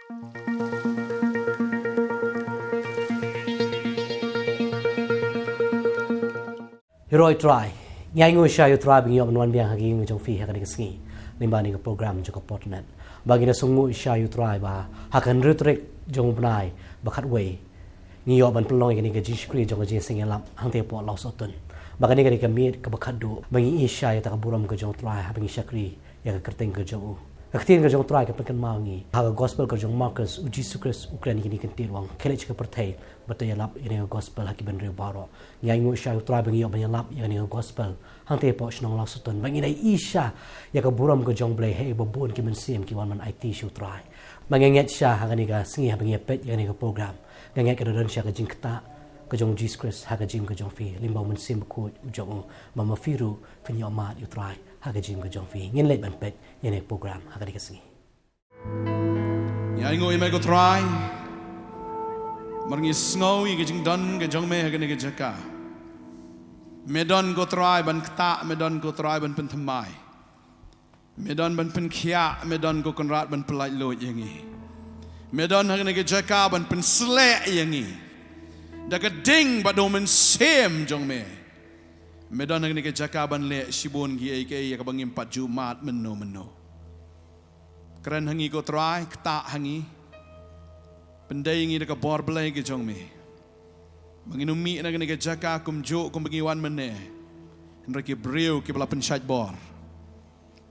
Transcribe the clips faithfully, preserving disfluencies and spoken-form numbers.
Hero U Trai. Ngi ainguh shisha ïa U Trai ba ngi ïoh ban wan biang ha ka ïing jong phi ha kane ka sngi. Lyngba kane ka program jong ka Portnet. Ba ngi da sngewnguh shisha ïa U Trai ba ha ka hynriew tarik jong u bnai ba khatwei, ngi ïoh ban pynlong ïa kane ka jingshakri jong ka Jingïaseng Ïalap hangtei hapoh Lawsohtun. Ba kane ka dei ka miet kaba khatduh ba ngi ïohi shisha ïa kata ka burom ka jong U Trai haba ngi shakri ïa ka kyrteng ka jong u. Ka ktien ka jong U Trai ka pynkynmaw ïa ngi ha ka gospel ka jong u Markos, U Jisu Khrist u kren ïa kine ki kyntien, u ong, khie leit sha ka pyrthei bad to ïalap ïa kane ka gospel ha ki bynriew baroh. Ngi ainguh shisha ïa U Trai ba ngi ïoh ban ïalap ïa kane ka gospel hangtei hapoh shnong Lawsohtun, ba ngi da ïohi shisha ïa ka burom ka jong U Blei, haba bun ki mynsiem ki wan ban aiti sha U Trai. Ba ngi ngeit shisha ha kane ka sngi haba ngi ïa peit ïa kane ka program, ngi ngeit ka da don shisha ka jingktah ka jong U Jisu Khrist ha ka jingim ka jong phi, lyngba U Mynsiem Bakhuid u jong u, ba ma phi ruh phin ïoh mad ïa U Trai ha ka jingim ka jong phi. Ngin leit ban peit ïa kane ka program ha kane ka sngi. Ngi ainguh ïa me ko Trai, namar ngi sngew ïa ka jingdon ka jong me ha kane ka jaka. Me don ko Trai ban ktah, me don ko Trai ban pynthymmai. Me don ban pynkhiah, me don ko Kynrad ban pyllait luid ïa ngi. Me don ha kane ka jaka ban pynsleh ïa ngi da ka ding bad U Mynsiem jong me. Me don ha kane ka jaka ban leh shibun kiei kiei ïa kaba ngim pat ju mad mynno mynno. Kren ha ngi ko Trai, ktah ha ngi. Pyndei ngi da ka bor Blei ka jong me, ba ngin ym mih na kane ka jaka kumjuh kumba ngi wan mynne, hynrei ki briew kiba la pynshait bor.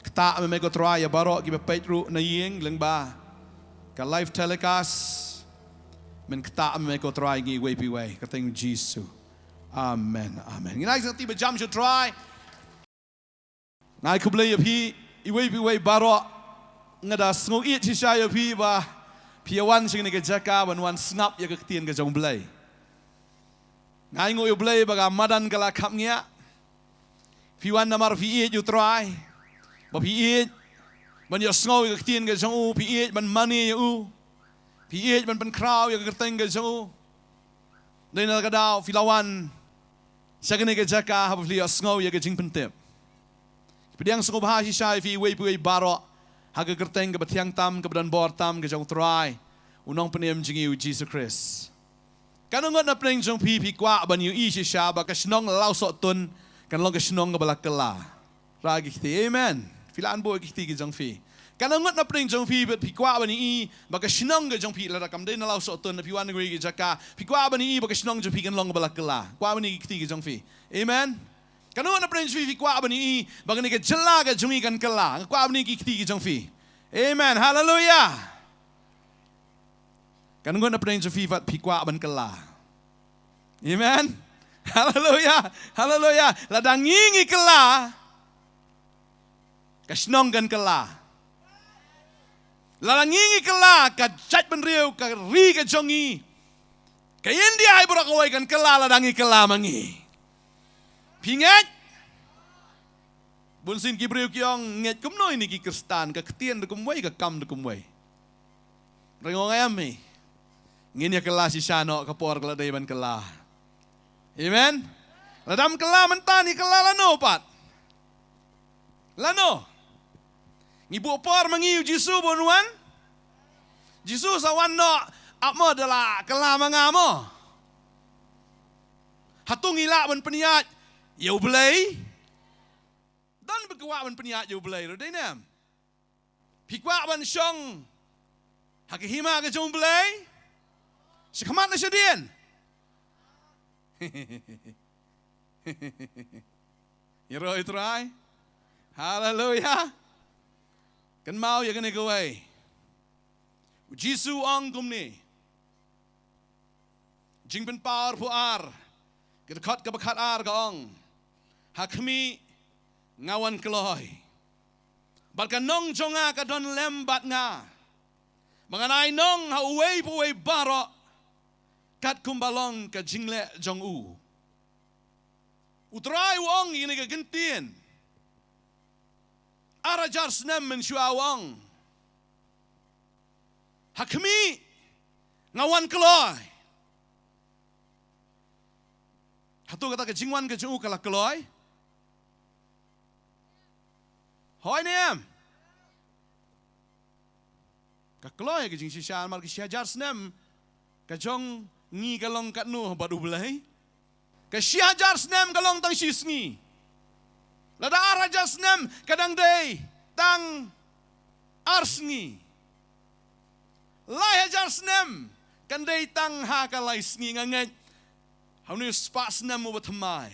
Ktah me me ko Trai ïa baroh kiba peit ruh na ïing lyngba ka live telecast. Men ktah me me ko Trai ngi iwei pa iwei, ha ka kyrteng Jisu. Amen, amen. Ngin ai ka kti ba jam sha U Trai. Nga ai khublei ïa phi iwei pa iwei baroh. Nga da sngew ïeit shisha ïa phi ba phi ïa wan sha kane ka jaka ban wan sngap ïa ka ktien ka jong U Blei. Nga ainguh ïa U Blei ba ka madan ka la khapngiah. Phi wan namar phi ïeit ïa U Trai, ba phi ïeit ban ïohsngew ïa ka ktien ka jong u, phi ïeit ban mane ïa u, phi ïeit ban pynkhraw ïa ka kyrteng ka jong u. Dei na kata ka daw phi la wan sha kane ka jaka haba phi la ïohsngew ïa ka jingpyntip. Pdiang sngewbha shisha ïa phi iwei pa iwei baroh ha ka kyrteng kaba thiang tam, kaba don bor tam ka jong U Trai, U Nongpynim jong ngi U Jisu Khrist. Katno ngut na pdeng jong phi phi kwah ban ïohi shisha ba ka shnong Lawsohtun kan long ka shnong kaba la kylla? Rah ki kti amen. Phi lah ban buh ki kti ki jong phi. Katno ngut na pdeng jong phi phi kwah ban ïohi ba ka shnong ka jong phi, lada kam dei na Lawsohtun, phi wan na kawei ka jaka, phi kwah ban ïohi ba ka shnong jong phi kan long kaba la kylla? Kwah ban ïohi ki kti ki jong phi. Amen. Katno ngut na pdeng jong phi phi kwah ban ïohi ba kane ka jylla ka jong ngi kan kylla? Kwah ban ïohi ki kti ki jong phi. Amen. Haleluia. Katno ngut na pdeng jong phi pat phi kwah ban kylla? Amen. Haleluia. Haleluia. Lada ngi ngi kylla, ka shnong kan kylla. Lada ngi ngi kylla, ka jaitbynriew, ka ri ka jong ngi, ka India hi baroh kawei kan kylla lada ngi kylla ma ngi. Phi ngeit? Bunsien ki briew ki ong, ngeit kumno ine ki Khristan, ka ktien da kumwei, ka kam da kumwei. Ryngot ngam hi. Ngin ïa kylla shisha noh ka por ka la dei ban kylla. Amen. Lada ym kylla mynta, ngi kylla lano pat? Lano? Ngi buh por ma ngi ïa U Jisu ban wan? Jisu sa wan noh ap mo da la kylla ma nga mo? Hato ngi lah ban pynïaid ïa U Blei? Don ba kwah ban pynïaid ïa U Blei ruh, dei ne em? Phi kwah ban shong ha ka hima ka jong U Blei? Shakhmat ne shadien? Hero U Trai. Haleluia. Kynmaw ïa kane kawei. U Jisu u ong kumne. Jingpynpaw arphew ar, ka dkhot kaba khatar ka ong, ha khmih, nga wan kloi. Bad ka nong jong nga ka don lem bad nga, ba ngan ai nong ha uwei pa uwei baroh, katkum ba long ka jingleh jong u. U Trai u ong ïa kane ka kyntien ar hajar snem mynshuwa, u ong, ha khmih, nga wan kloi. Hato kata ka jingwan ka jong u ka la kloi? Hooid ne em? Ka kloi ka jingshisha namar ka shi hajar snem ka jong ngi ka long katno bad U Blei? Ka shi hajar snem ka long tang shi sngi. Lada ar hajar snem ka dang dei tang ar sngi. Lai hajar snem kan dei tang ha ka lai sngi. Nga ngeit ha une u spah snem uba thymmai.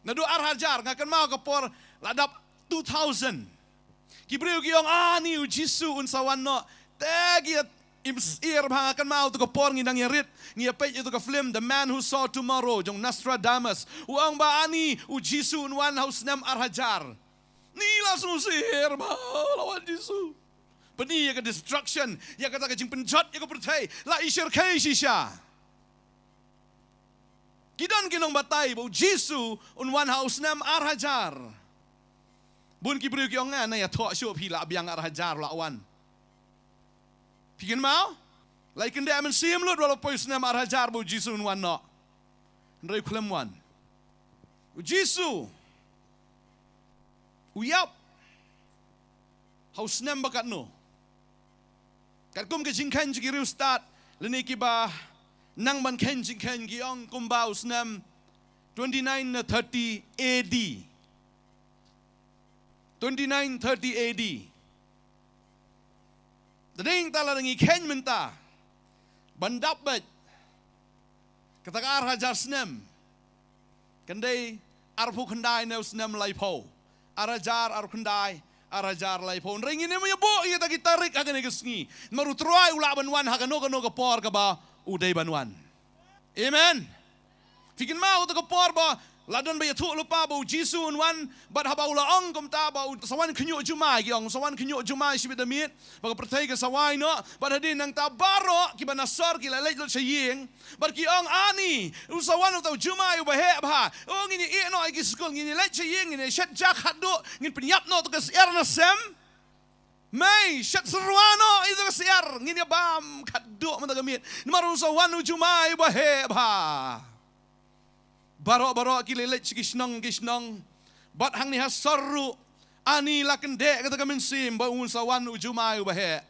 Naduh ar hajar, nga kynmaw ka por la dap two thousand. Ki briew ki ong, "Ani, U Jisu un sa wan noh." Te ki im syier bha. Nga kynmaw tu ka por ngi dang ïa rit, ngi ïa peit ïa tu ka film The Man Who Saw Tomorrow jong Nostradamus. U ong ba ani, U Jisu un wan ha u snem ar hajar. Ngi la sngewsyier bha, la wan Jisu. Pyni ïa ka destruction, ïa kata ka jingpynjot ïa ka pyrthei, la i shyrkhei shisha. Ki don ki nongbatai ba U Jisu un wan ha u snem ar hajar. Bun ki briew ki ong, "Nga na ïathoh shuh, phi lah biang ar hajar la wan." Phi kynmaw? La i kyndeh mynsiem lut ba la poi u snem ar hajar ba U Jisu un wan noh. Hynrei u khlem wan. U Jisu u ïap ha u snem ba katno? Katkum ka jingkheiñ jong ki riewstad lane kiba nang ban kheiñ jingkheiñ ki ong kumba u snem twenty-nine thirty A D. Twenty-nine thirty A D. Te dang ta la dang i kheiñ mynta ban dap bad kata ka ar hajar snem. Kan dei arphew khyndai ne u snem laiphew. Ar hajar arphew khyndai, ar hajar laiphew. Hynrei ngin ym ïa buh ïa kita ki tarik ha kane ka sngi. Namar U Trai u lah ban wan ha kano kano ka por kaba u dei ban wan. Amen. Phi kynmaw kata ka por ba la don ba ïathuh lypa ba U Jisu un wan, bad haba u la ong kumta ba u sa wan khynñiuh jumai, ki ong sa wan khynñiuh jumai shibit da miet, ba ka pyrthei ka sa wai noh, bad hadien nangta baroh kiba na sor ki la leit lut sha ïing, bad ki ong ani, u sa wan uta u jumai uba heh bha. O ngin ïa ïeh noh ïa ki skul, ngin ïa leit sha ïing, ngin ïa shet jak haduh, ngin pynïap noh uta ka syiar na sem. Mei, shet syrwa noh ïa uta ka syiar, ngin ïa bam khatduh mynta ka miet. Namar u sa wan u jumai uba heh bha. Baroh baroh ki la leit sha ki shnong ki shnong. Bad hangne ha sor ruh ani la kyndeh kata ka mynsiem ba un sa wan u jumai uba heh.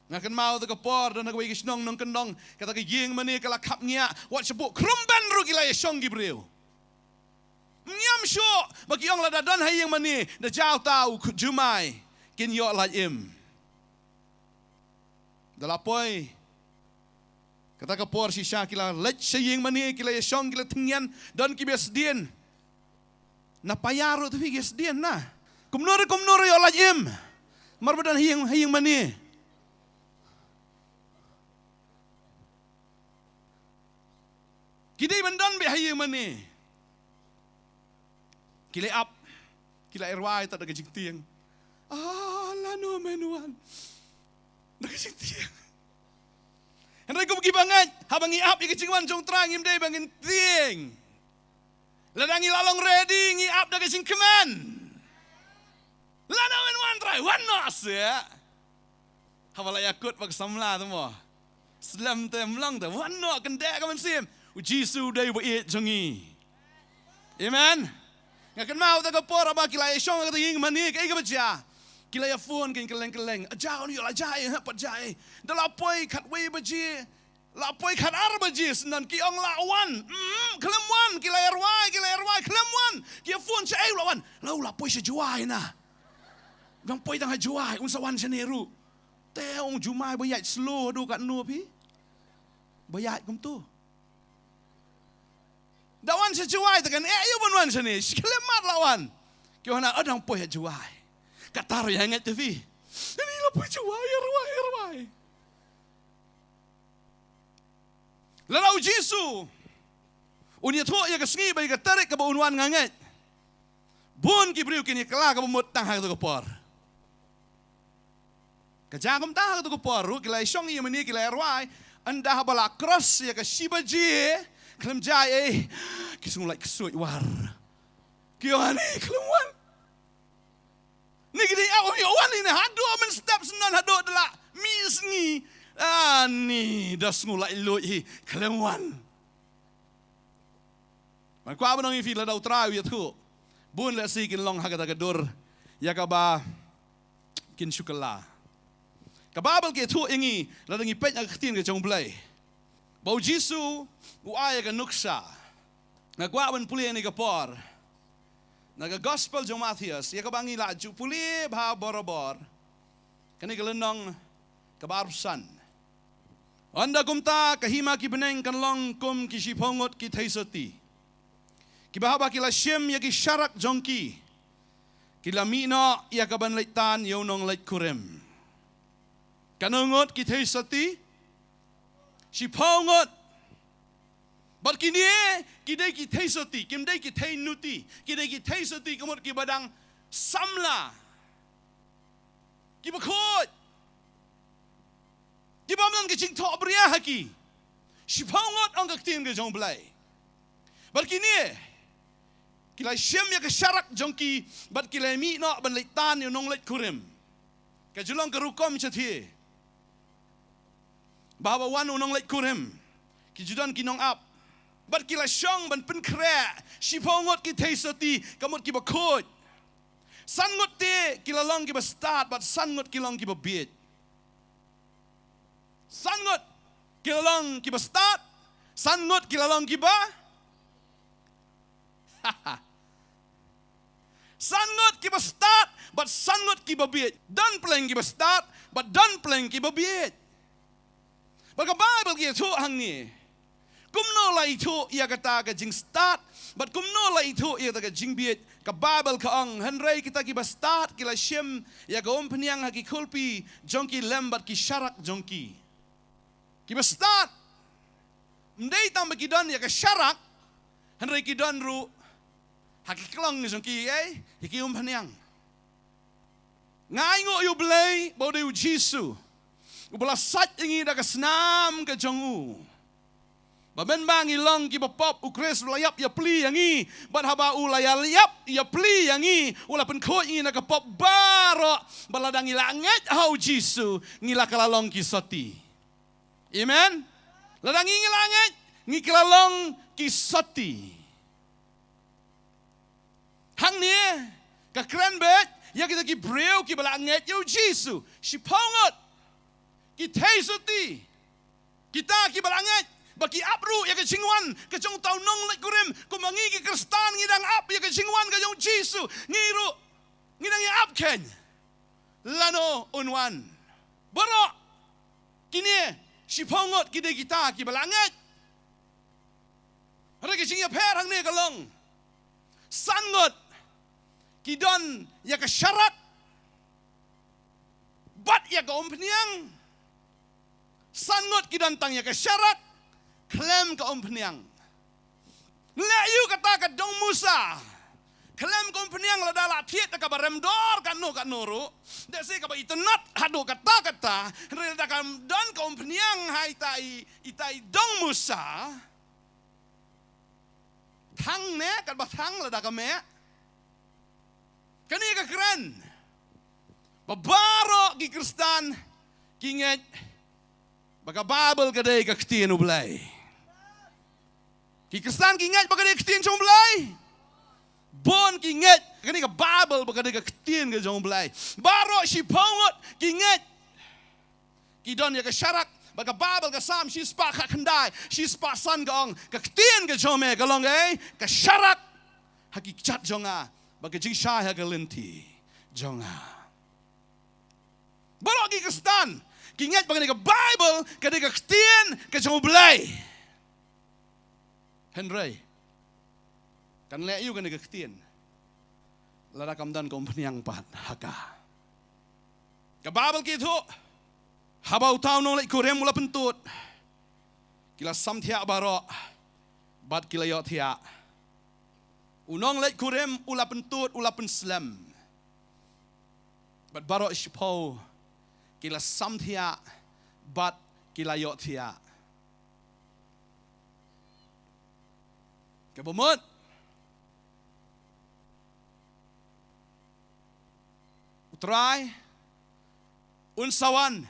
Nga kynmaw kata ka por don ha kawei ka shnong nongkyndong, kata ka ïing mane ka la khap ngiah, wat shapoh khrum ban ruh ki la ïa shong ki briew. Ngiam shuh ba ki ong lada don ha ïing mane da jaw ta u jumai kin ïoh lait im. Da la poi kata ka por shisha ki la leit sha ïing mane, ki la ïa shong, ki la thngian, don kiba sdien. Na paia ruh te phi ki sdien na. Kumno re kumno re ïoh lait im. Mar ba don ha ïing, ha ïing mane. Ki dei ban don beit ha ïing mane. Ki la ap, ki la rwai tad da ka jingtieng. Ah, lano men wan. Da ka jingtieng. Hynrei kum kiba ngeit, haba ngi ap ïa ka jingwan jong Trai ngim dei ba ngin tieng. Lada ngi la long ready ngi ap da ka jingkmen. Lano men wan Trai, wan noh seh. Haba la ïakut bad ka samla te mo. Slem te mlong te, wan noh, kyndeh ka mynsiem. U Jisu u dei uba ïeit jong ngi. Amen. Nga kynmaw kata ka por haba ki la ïa shong ha kata ka ïing mane, kaei kaba jia. Ki la ïa phone kin kylleng kylleng. Aja un ïoh la jia ei, ha pat jia ei. Da la poi khatwei baje. La poi khatar baje, shen ki ong la wan. Mm, khlem wan, ki la ïa rwai, ki la ïa rwai, khlem wan. Ki ïa phone shaei u la wan. La u la poi sha Jowai na. Dang poi tang ha Jowai, un sa wan shane ruh. Te ong jumai ba ïaid slow haduh katno phi. Ba ïaid kumto. Da wan sha Jowai te kan eh ïa ban wan shane. Shi khlem mat la wan. Ki wan na dang poi ha Jowai. Kata ruh ïa ngeit te phi. Ni la poi Jowai, ïa rwai, ïa rwai. Lada u Jisu un ïathuh ïa ka sngi bad ïa ka tarik kaba un wan nga ngeit bun ki briew kin ïa kylla kaba mut tang ha kata ka por. Ka jia kumta ha kata ka por ruh ki la ïa shong ïa mane ki la ïa rwai. Ynda haba la cross ïa ka shi baje khlem jia ei ki sngew lait ksuid war. Ki ong ani khlem wan. Ni ki dei ap ïa wan ni haduh mynstep syndon haduh da la mih sngi. Ani da sngew lait luid hi khlem wan. Man kwah ban ong ïa phi lada u Trai u ïathuh bun lehse kin long ha kata ka dur ïa kaba kin shu kylla. Ka Baibl ka ïathuh ïa ngi, lada ngi peit na ka ktien ka jong U Blei, ba U Jisu u ai ïa ka nuksa. Nga kwah ban pule ïa kane ka por na ka Gospel jong u Mathaios, ïa kaba ngi la ju pule bha borabor. Kane ka lynnong kaba arphew san. Ynda kumta ka hima ki bneng kan long kum ki shiphew ngut ki theisotti, kiba haba ki la shim ïa ki sharak jong ki, ki la mih noh ïa kaban leit tan ïa u nongleit kurim. Katno ngut ki theisotti? Shiphew ngut. Bad kine ki dei ki theisotti, kim dei ki theinuti, ki dei ki theisotti, ka mut kiba dang samla, kiba khuid, kiba ym don ka jingthohbria ha ki. Shiphew ngut ong ka ktien ka jong U Blei. Bad kine ki la shim ïa ka sharak jong ki, bad ki la mih noh ban leit tan ïa u nongleit kurim. Ka ju long ka rukom shathie ba haba wan u nongleit kurim, ki ju don ki nongap. Bad ki la shong ban pynkhreh, shiphew ngut ki theisotti, ka mut kiba khuid. San ngut te ki la long kiba stad, bad san ngut ki long kiba bieit. San ngut ki la long kiba stad, san ngut ki la long kiba San ngut kiba stad, bad san ngut kiba bieit. Don pleng kiba stad, bad don pleng kiba bieit. Bad ka Baibl ka ïathuh hangne, kumno la ithuh ïa kata ka jingstad, bad kumno la ithuh ïa kata ka jingbieit. Ka Baibl ka ong, hynrei kita kiba stad ki la shim ïa ka umphniang ha ki khulpi jong ki lem bad ki sharak jong ki. Kiba stad, ym dei tang ba ki don ïa ka sharak, hynrei ki don ruh ha ki klong jong ki, eh, ïa ki umphniang. Nga ainguh ïa U Blei ba u dei U Jisu uba la sait ïa ngi da ka snam ka jong u. Ba mynba ngi long kiba pop, U Khrist u la ïap ïapli ïa ngi. Bad haba u la ïa ïap ïapli ïa ngi, u la pynkhuid ïa ngi na ka pop baroh. Ba lada ngi la ngeit ha U Jisu, ngi la ka la long ki sotti. Amen. Lada ngi ngi la ngeit, ngi ka la long ki sotti. Hangne ka kren beit ïa kita ki briew kiba la ngeit ïa U Jisu. Shiphew ngut ki theisotti, kita kiba la ngeit ba ki ap ruh ïa ka jingwan ka jong uta u nongleit kurim. Kumba ngi ki Khristan ngi dang ap ïa ka jingwan ka jong U Jisu, ngi ruh ngi dang ïa ap khein lano un wan. Baroh kine shiphew ngut ki dei kita kiba la ngeit. Hynrei ka jingïapher hangne ka long, san ngut ki don ïa ka sharak bad ïa ka umphniang. San ngut ki don tang ïa ka sharak khlem ka umphniang. Leh ïa u kata ka dong Musa khlem ka umphniang, lada la thied da kaba rem dor katno katno ruh, da se kaba itynnad haduh katta katta, hynrei lada kam don ka umphniang ha ita i, ita i dong Musa, thang ne katba thang lada ka meh. Kane ka kren ba baroh ki Khristan ki ngeit ba ka Baibl ka dei ka ktien U Blei. Ki Khristan ki ngeit ba ka dei ka ktien jong U Blei. Bun ki ngeit, kane ka Baibl ba ka dei ka ktien ka jong U Blei. Baroh shiphew ngut ki ngeit. Ki don ïa ka sharak, ba ka Baibl ka Salm shispah khatkhyndai, shispah san ka ong, ka ktien ka jong me ka long ei, ka sharak ha ki kjat jong nga, ba ka jingshai ha ka lynti jong nga. Baroh ki Khristan ki ngeit ba kane ka Baibl ka dei ka ktien ka jong U Blei. Hynrei kan leh ïa u kane ka ktien lada kam don ka umphniang pat ha ka. Ka Baibl ka ïathuh, haba uta u nongleit kurim u la pyntud, ki la samthiah baroh bad ki la ïohthiah. U nongleit kurim u la pyntud, u la pynslem. Bad baroh shiphew ki la samthiah bad ki la ïohthiah. Kaba mut, U Trai un sa wan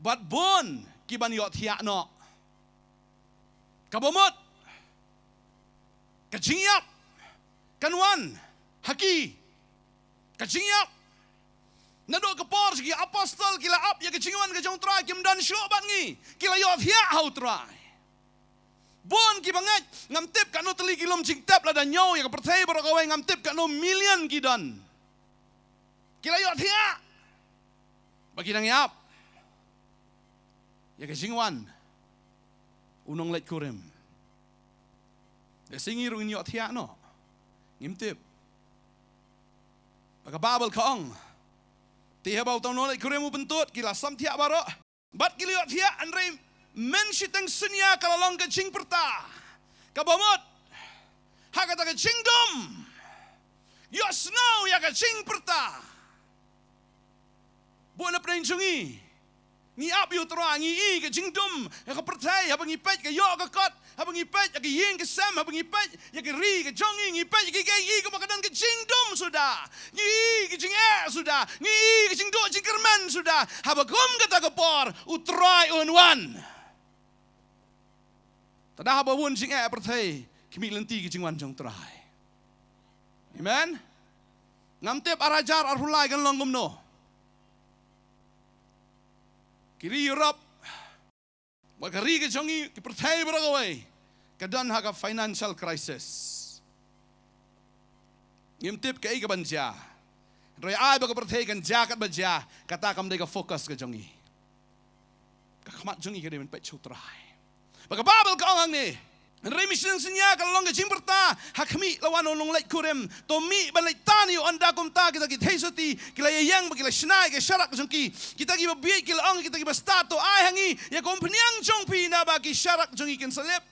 bad bun kiban ïohthiah noh. Kaba mut, ka jingïap kan wan ha ki. Ka jingïap Naduh ka por sha ki apostol ki la ap ïa ka jingwan ka jong u Trai, kim don shuh bad ngi. Ki la ïohthiah ha u Trai. Bun kiba ngeit, ngam tip katno tylli ki lum jingtep lada ñiew ïa ka pyrthei baroh kawei, ngam tip katno million ki don. Ki la ïohthiah ba ki dang ïap ïa ka jingwan u nongleit kurim. Lehse ngi ruh ngin ïohthiah noh. Ngim tip. Ba ka Baibl ka ong, te haba uta u nongleit kurim u pyntud, ki la samthiah baroh. Bad ki la ïohthiah, hynrei mynshiteng synñia ka la long ka jingpyrta kaba mut ha kata ka jingdum. Ïohsngew ïa ka jingpyrta. Bun na pdeng jong ngi, ngi ap ïa u Trai, ngi i ka jingdum ïa ka pyrthei, haba ngi peit ka ïoh ka kot, haba ngi peit ïa ka ïing ka sem, haba ngi peit ïa ka ri ka jong ngi, ngi peit ïa ka, ka i ka ba ka don ka jingdum suda. Ngi i ka jingeh suda, ngi i ka jingduh jingkyrmen suda. Haba kum kata ka por u Trai un wan. Te da haba bun jingeh ha pyrthei, khmih lynti ka jingwan jong u Trai. Amen. Ngam tip ar hajar arphew lai kan long kumno. Ki ri Europe, bad ka ri ka jong ngi, ki pyrthei baroh kawei, ka don ha ka financial crisis. Ngim tip kaei kaban jia. Hynrei ai ba ka pyrthei kan jia katba jia, kata kam dei ka focus ka jong ngi. Ka khmat jong ngi ka dei ban peit sha u Trai. Ba ka Baibl ka ong hangne, hynrei mynshiteng synñia ka la long ka jingpyrta ha khmih, la wan u nongleit kurim. To mih ban leit tan ïa u. Ynda kumta kita ki theisotti ki la ïeng bad ki la shna ïa ka sharak jong ki. Kita kiba bieit ki la ong ïa kita kiba stad, to ai ha ngi ïa ka umphniang jong phi, naba ki sharak jong ngi kin sa lip.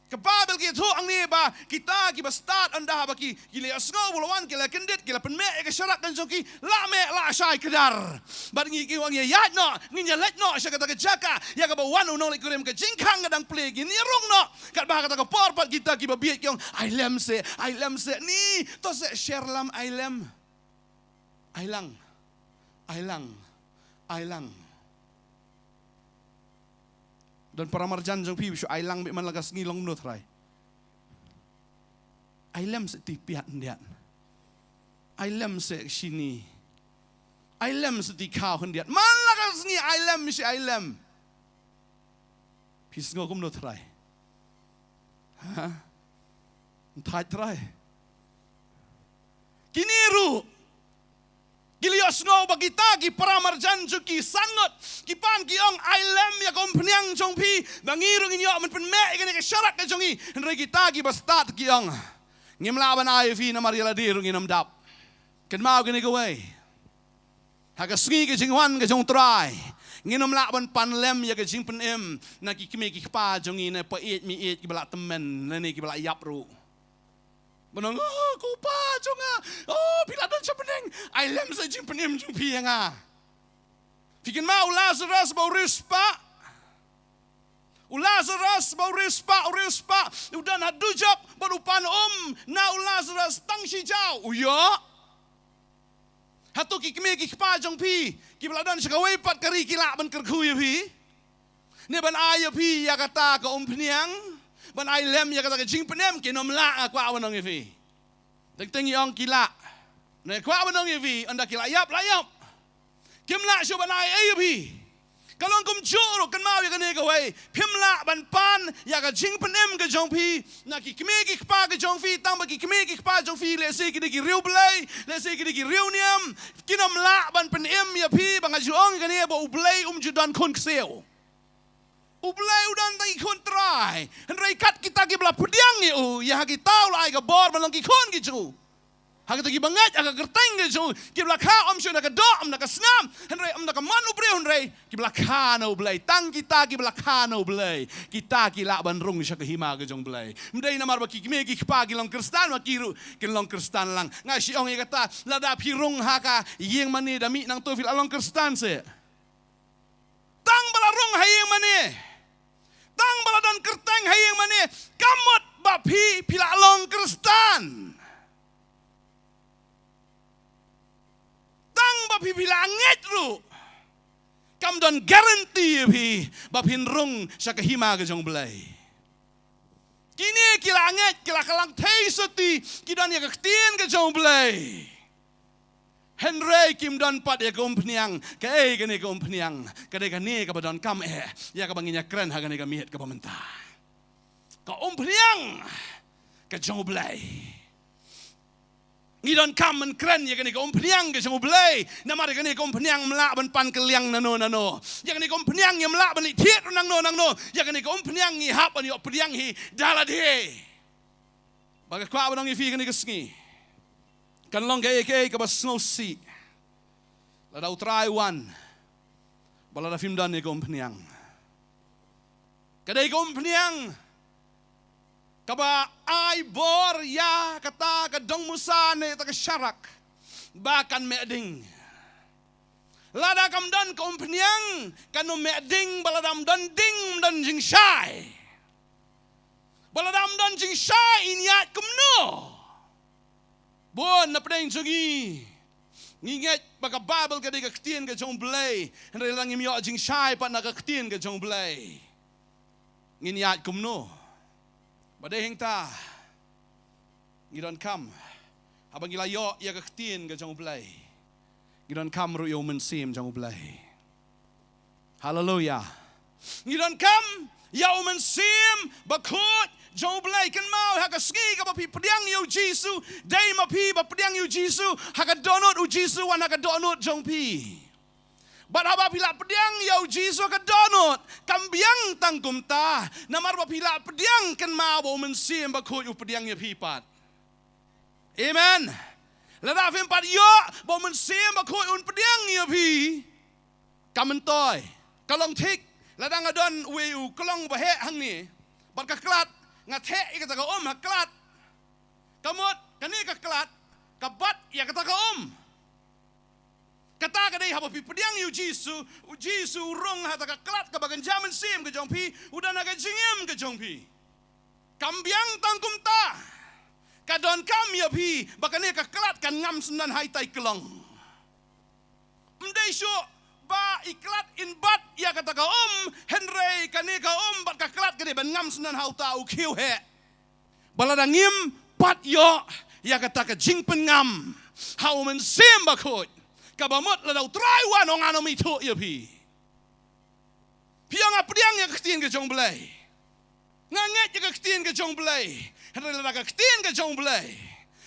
Ka Baibl ka ïathuh hangne ba kita kiba stad, ynda haba ki, ki la ïohsngew ba u la wan, ki la kyndit, ki la pynmeh ïa ka sharak ka jong ki, lah meh lah shai kdar. Bad ngi ki wan ïaid noh, ngin ïaleit noh sha kata ka jaka ïa kaba wan u nongleit kurim. Ka jingkhang ka dang plie, ngin ïarung noh. Katba ha kata ka por pat kita kiba bieit ki ong, ai lem seh, ai lem seh. Ni, to seh sher lam, ai lem. Ai lang. Ai lang. Ai lang. Don para marjan jong phi ba shu ai lang beit man la ka sngi, long kumno Trai? Ai lem seh ti piat khyndiat. Ai lem seh shini. Ai lem seh ti khaw khyndiat. Man la ka sngi ai lem, shi ai lem. Phi sngew kumno Trai? Ha? Ym thait Trai. Kine ruh ki la ïohsngew ba kita ki para marjan jong ki san ngut ki pan ki ong, ai lem ïa ka umphniang jong phi ba ngi ruh ngin ïoh ban pynmeh ïa kane ka sharak ka jong ngi. Hynrei kita kiba stad ki ong, ngim lah ban ai ïa phi namar ïa lade ruh ngin ym dap. Kynmaw kane kawei. Ha ka sngi ka jingwan ka jong u Trai, ngin ym lah ban pan lem ïa ka jingpynim na ki kmie ki kpa jong ngi, na pa ïeit mi ïeit kiba la tymmen lane kiba la ïap ruh. Ban ong, oh, ko Pa jong nga, oh, phi la don sha bneng, ai lem seh jingpynim jong phi ïa nga. Phi kynmaw u Lazarus ba u riewspah. U Lazarus ba u riewspah, u riewspah u don ha dujok bad u pan um na u Lazarus tang shi jaw. U ïoh. Hato ki kmie ki kpa jong phi kiba la don sha kawei pat ka ri ki lah ban kyrkhu ïa phi? Ne ban ai ïa phi ïa kata ka umphniang, ban ai lem ïa kata ka jingpynim? Kin ym lah, nga kwah ban ong ïa phi. Teng teng ngi ong ki lah. Nga kwah ban ong ïa phi, ynda ki la ïap, la ïap. Kim lah shuh ban ai ei ïa phi. Ka long kumjuh ruh, kynmaw ïa kane kawei. Phim lah ban pan ïa ka jingpynim ka jong phi na ki kmie ki kpa ka jong phi, tang ba ki kmie ki kpa jong phi lehse ki dei ki riewblei, lehse ki dei ki riewniam. Kin ym lah ban pynim ïa phi, ba nga ju ong ïa kane ba U Blei um ju don khun ksiew. U Blei u don tang i khun trai. Hynrei kat kita kiba la pdiang ïa u, ïa ha kita u la ai ka bor ban long ki khun ki jong u. Ha kita kiba ngeit ha ka kyrteng ka jong u, kiba la kha ym shuh na ka doh, ym na ka snam, hynrei ym na ka mon u briew, hynrei kiba la kha na U Blei. Tang kita kiba la kha na U Blei, kita ki lah ban rung sha ka hima ka jong U Blei. Ym dei namar ba ki kmie ki kpa ki long Khristan ma ki ruh kin long Khristan lang. Nga shu ong ïa kata, lada phi rung ha ka ïingmane da mih nangto phi la long Khristan seh? Tang ba la rung ha ïingmane, tang ba la don kyrteng ha ïingmane, kam mut ba phi, phi la long Khristan. Tang ba phi, phi la ngeit ruh, kam don guarantee ïa phi ba phin rung sha ka hima ka jong U Blei. Kine ki la ngeit, ki la kylla theisotti, ki don ïa ka ktien ka jong U Blei. Hynrei kim don pat ïa ka umphniang. Kaei kane ka umphniang? Ka dei kane kaba donkam eh ïa kaba ngin ïa kren ha kane ka miet kaba mynta. Ka umphniang ka jong U Blei. Ngi donkam ban kren ïa kane ka umphniang ka jong U Blei. Namar ïa kane ka umphniang ym lah ban pan kylliang nano nano. Ïa kane ka umphniang ym lah ban leit thied nangno nangno. Ïa kane ka umphniang ngi hap ban ïoh pdiang hi da lade. Ba nga kwah ban ong ïa phi kane ka sngi, kan long kaei kaei kaba sngewsih, lada U Trai u wan, ba lada phim don ïa ka umphniang. Ka dei ka umphniang kaba ai bor ïa kata ka dong musa ne kata ka sharak ba kan meh ding. Lada kam don ka umphniang, kan ym meh ding. Ba lada ym don ding, ym don jingshai. Ba lada ym don jingshai, yn ïaid kumno? Bun na pdeng jong ngi, ngi ngeit ba ka Baibl ka dei ka ktien ka jong U Blei. Hynrei lada ngim ïoh jingshai pat na ka ktien ka jong U Blei, ngin ïaid kumno? Ba dei hangta ngi donkam, haba ngi la ïoh ïa ka ktien ka jong U Blei, ngi donkam ruh ïa U Mynsiem jong U Blei. Haleluia. Ngi donkam ïa U Mynsiem Bakhuid jong U Blei. Kynmaw, ha ka sngi kaba phi pdiang ïa U Jisu, dei ma phi ba pdiang ïa U Jisu ha ka dohnud, U Jisu wan ha ka dohnud jong phi. Bad haba phi la pdiang ïa U Jisu ha ka dohnud, kam biang tang kumta. Namar ba phi la pdiang, kynmaw ba U Mynsiem Bakhuid u pdiang ïa phi pat. Amen. Lada phim pat ïoh ba U Mynsiem Bakhuid un pdiang ïa phi, kam myntoi. Ka long thik lada nga don uwei u klong ba heh hangne, bad ka klat, nga theh ïa kata ka um ha klat. Ka mut kane ka klat ka bat ïa kata ka um. Kata ka dei haba phi pdiang ïa U Jisu, U Jisu u rung ha kata ka klat kaba kynja mynsiem ka jong phi, u don ha ka jingim ka jong phi. Kam biang tang kumta. Ka donkam ïa phi ba kane ka klat kan ngam syndon ha itai i klong. Ym dei shuh ba i klat in bat ïa kata ka um, hynrei kane ka um bad ka klat ka dei ban ngam syndon ha uta u khiew heh. Ba lada ngim pat ïoh ïa kata ka jingpynngam ha U Mynsiem Bakhuid, kaba mut lada U Trai u wan, ong, ngan ym ithuh ïa phi. Phi ong, nga pdiang ïa ka ktien ka jong U Blei, nga ngeit ïa ka ktien ka jong U Blei. Hynrei lada ka ktien ka jong U Blei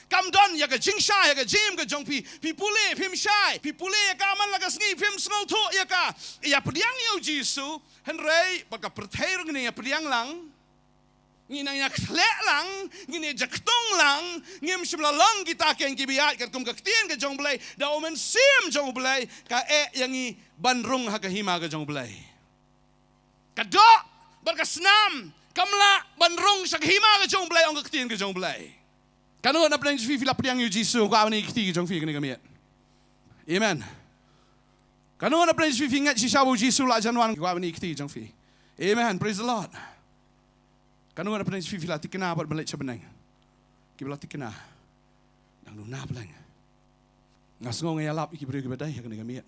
kam don ïa ka jingshai ha ka jingim ka jong phi, phi pule phim shai, phi pule ïa ka man la ka sngi phim sngewthuh ïa ka, ïa pdiang ïa U Jisu, hynrei bad ka pyrthei ruh ngin ïa pdiang lang. Ngin ïa khleh lang, ngin ïa jaktung lang, ngim shym la long kita ki ïing ki bieit katkum ka ktien ka jong U Blei, da U Mynsiem jong U Blei ka eh ïa ngi ban rung ha ka hima ka jong U Blei. Ka doh bad ka snam kam lah ban rung sha ka hima ka jong U Blei, ong ka ktien ka jong U Blei. Katno na pdeng jong phi phi la pdiang ïa U Jisu, kwah ban ïa kti ka jong phi kane ka miet? Amen. Katno na pdeng jong phi phi ngeit shisha ba U Jisu la jan wan, kwah ban ïa kti ka jong phi? Amen. Praise the Lord. Katno na pdeng jong phi phi la thikna bad ban leit sha bneng? Kiba la thikna dang duna pleng. Nga sngew nga ïalap ïa ki briew kiba dei ha kane ka miet.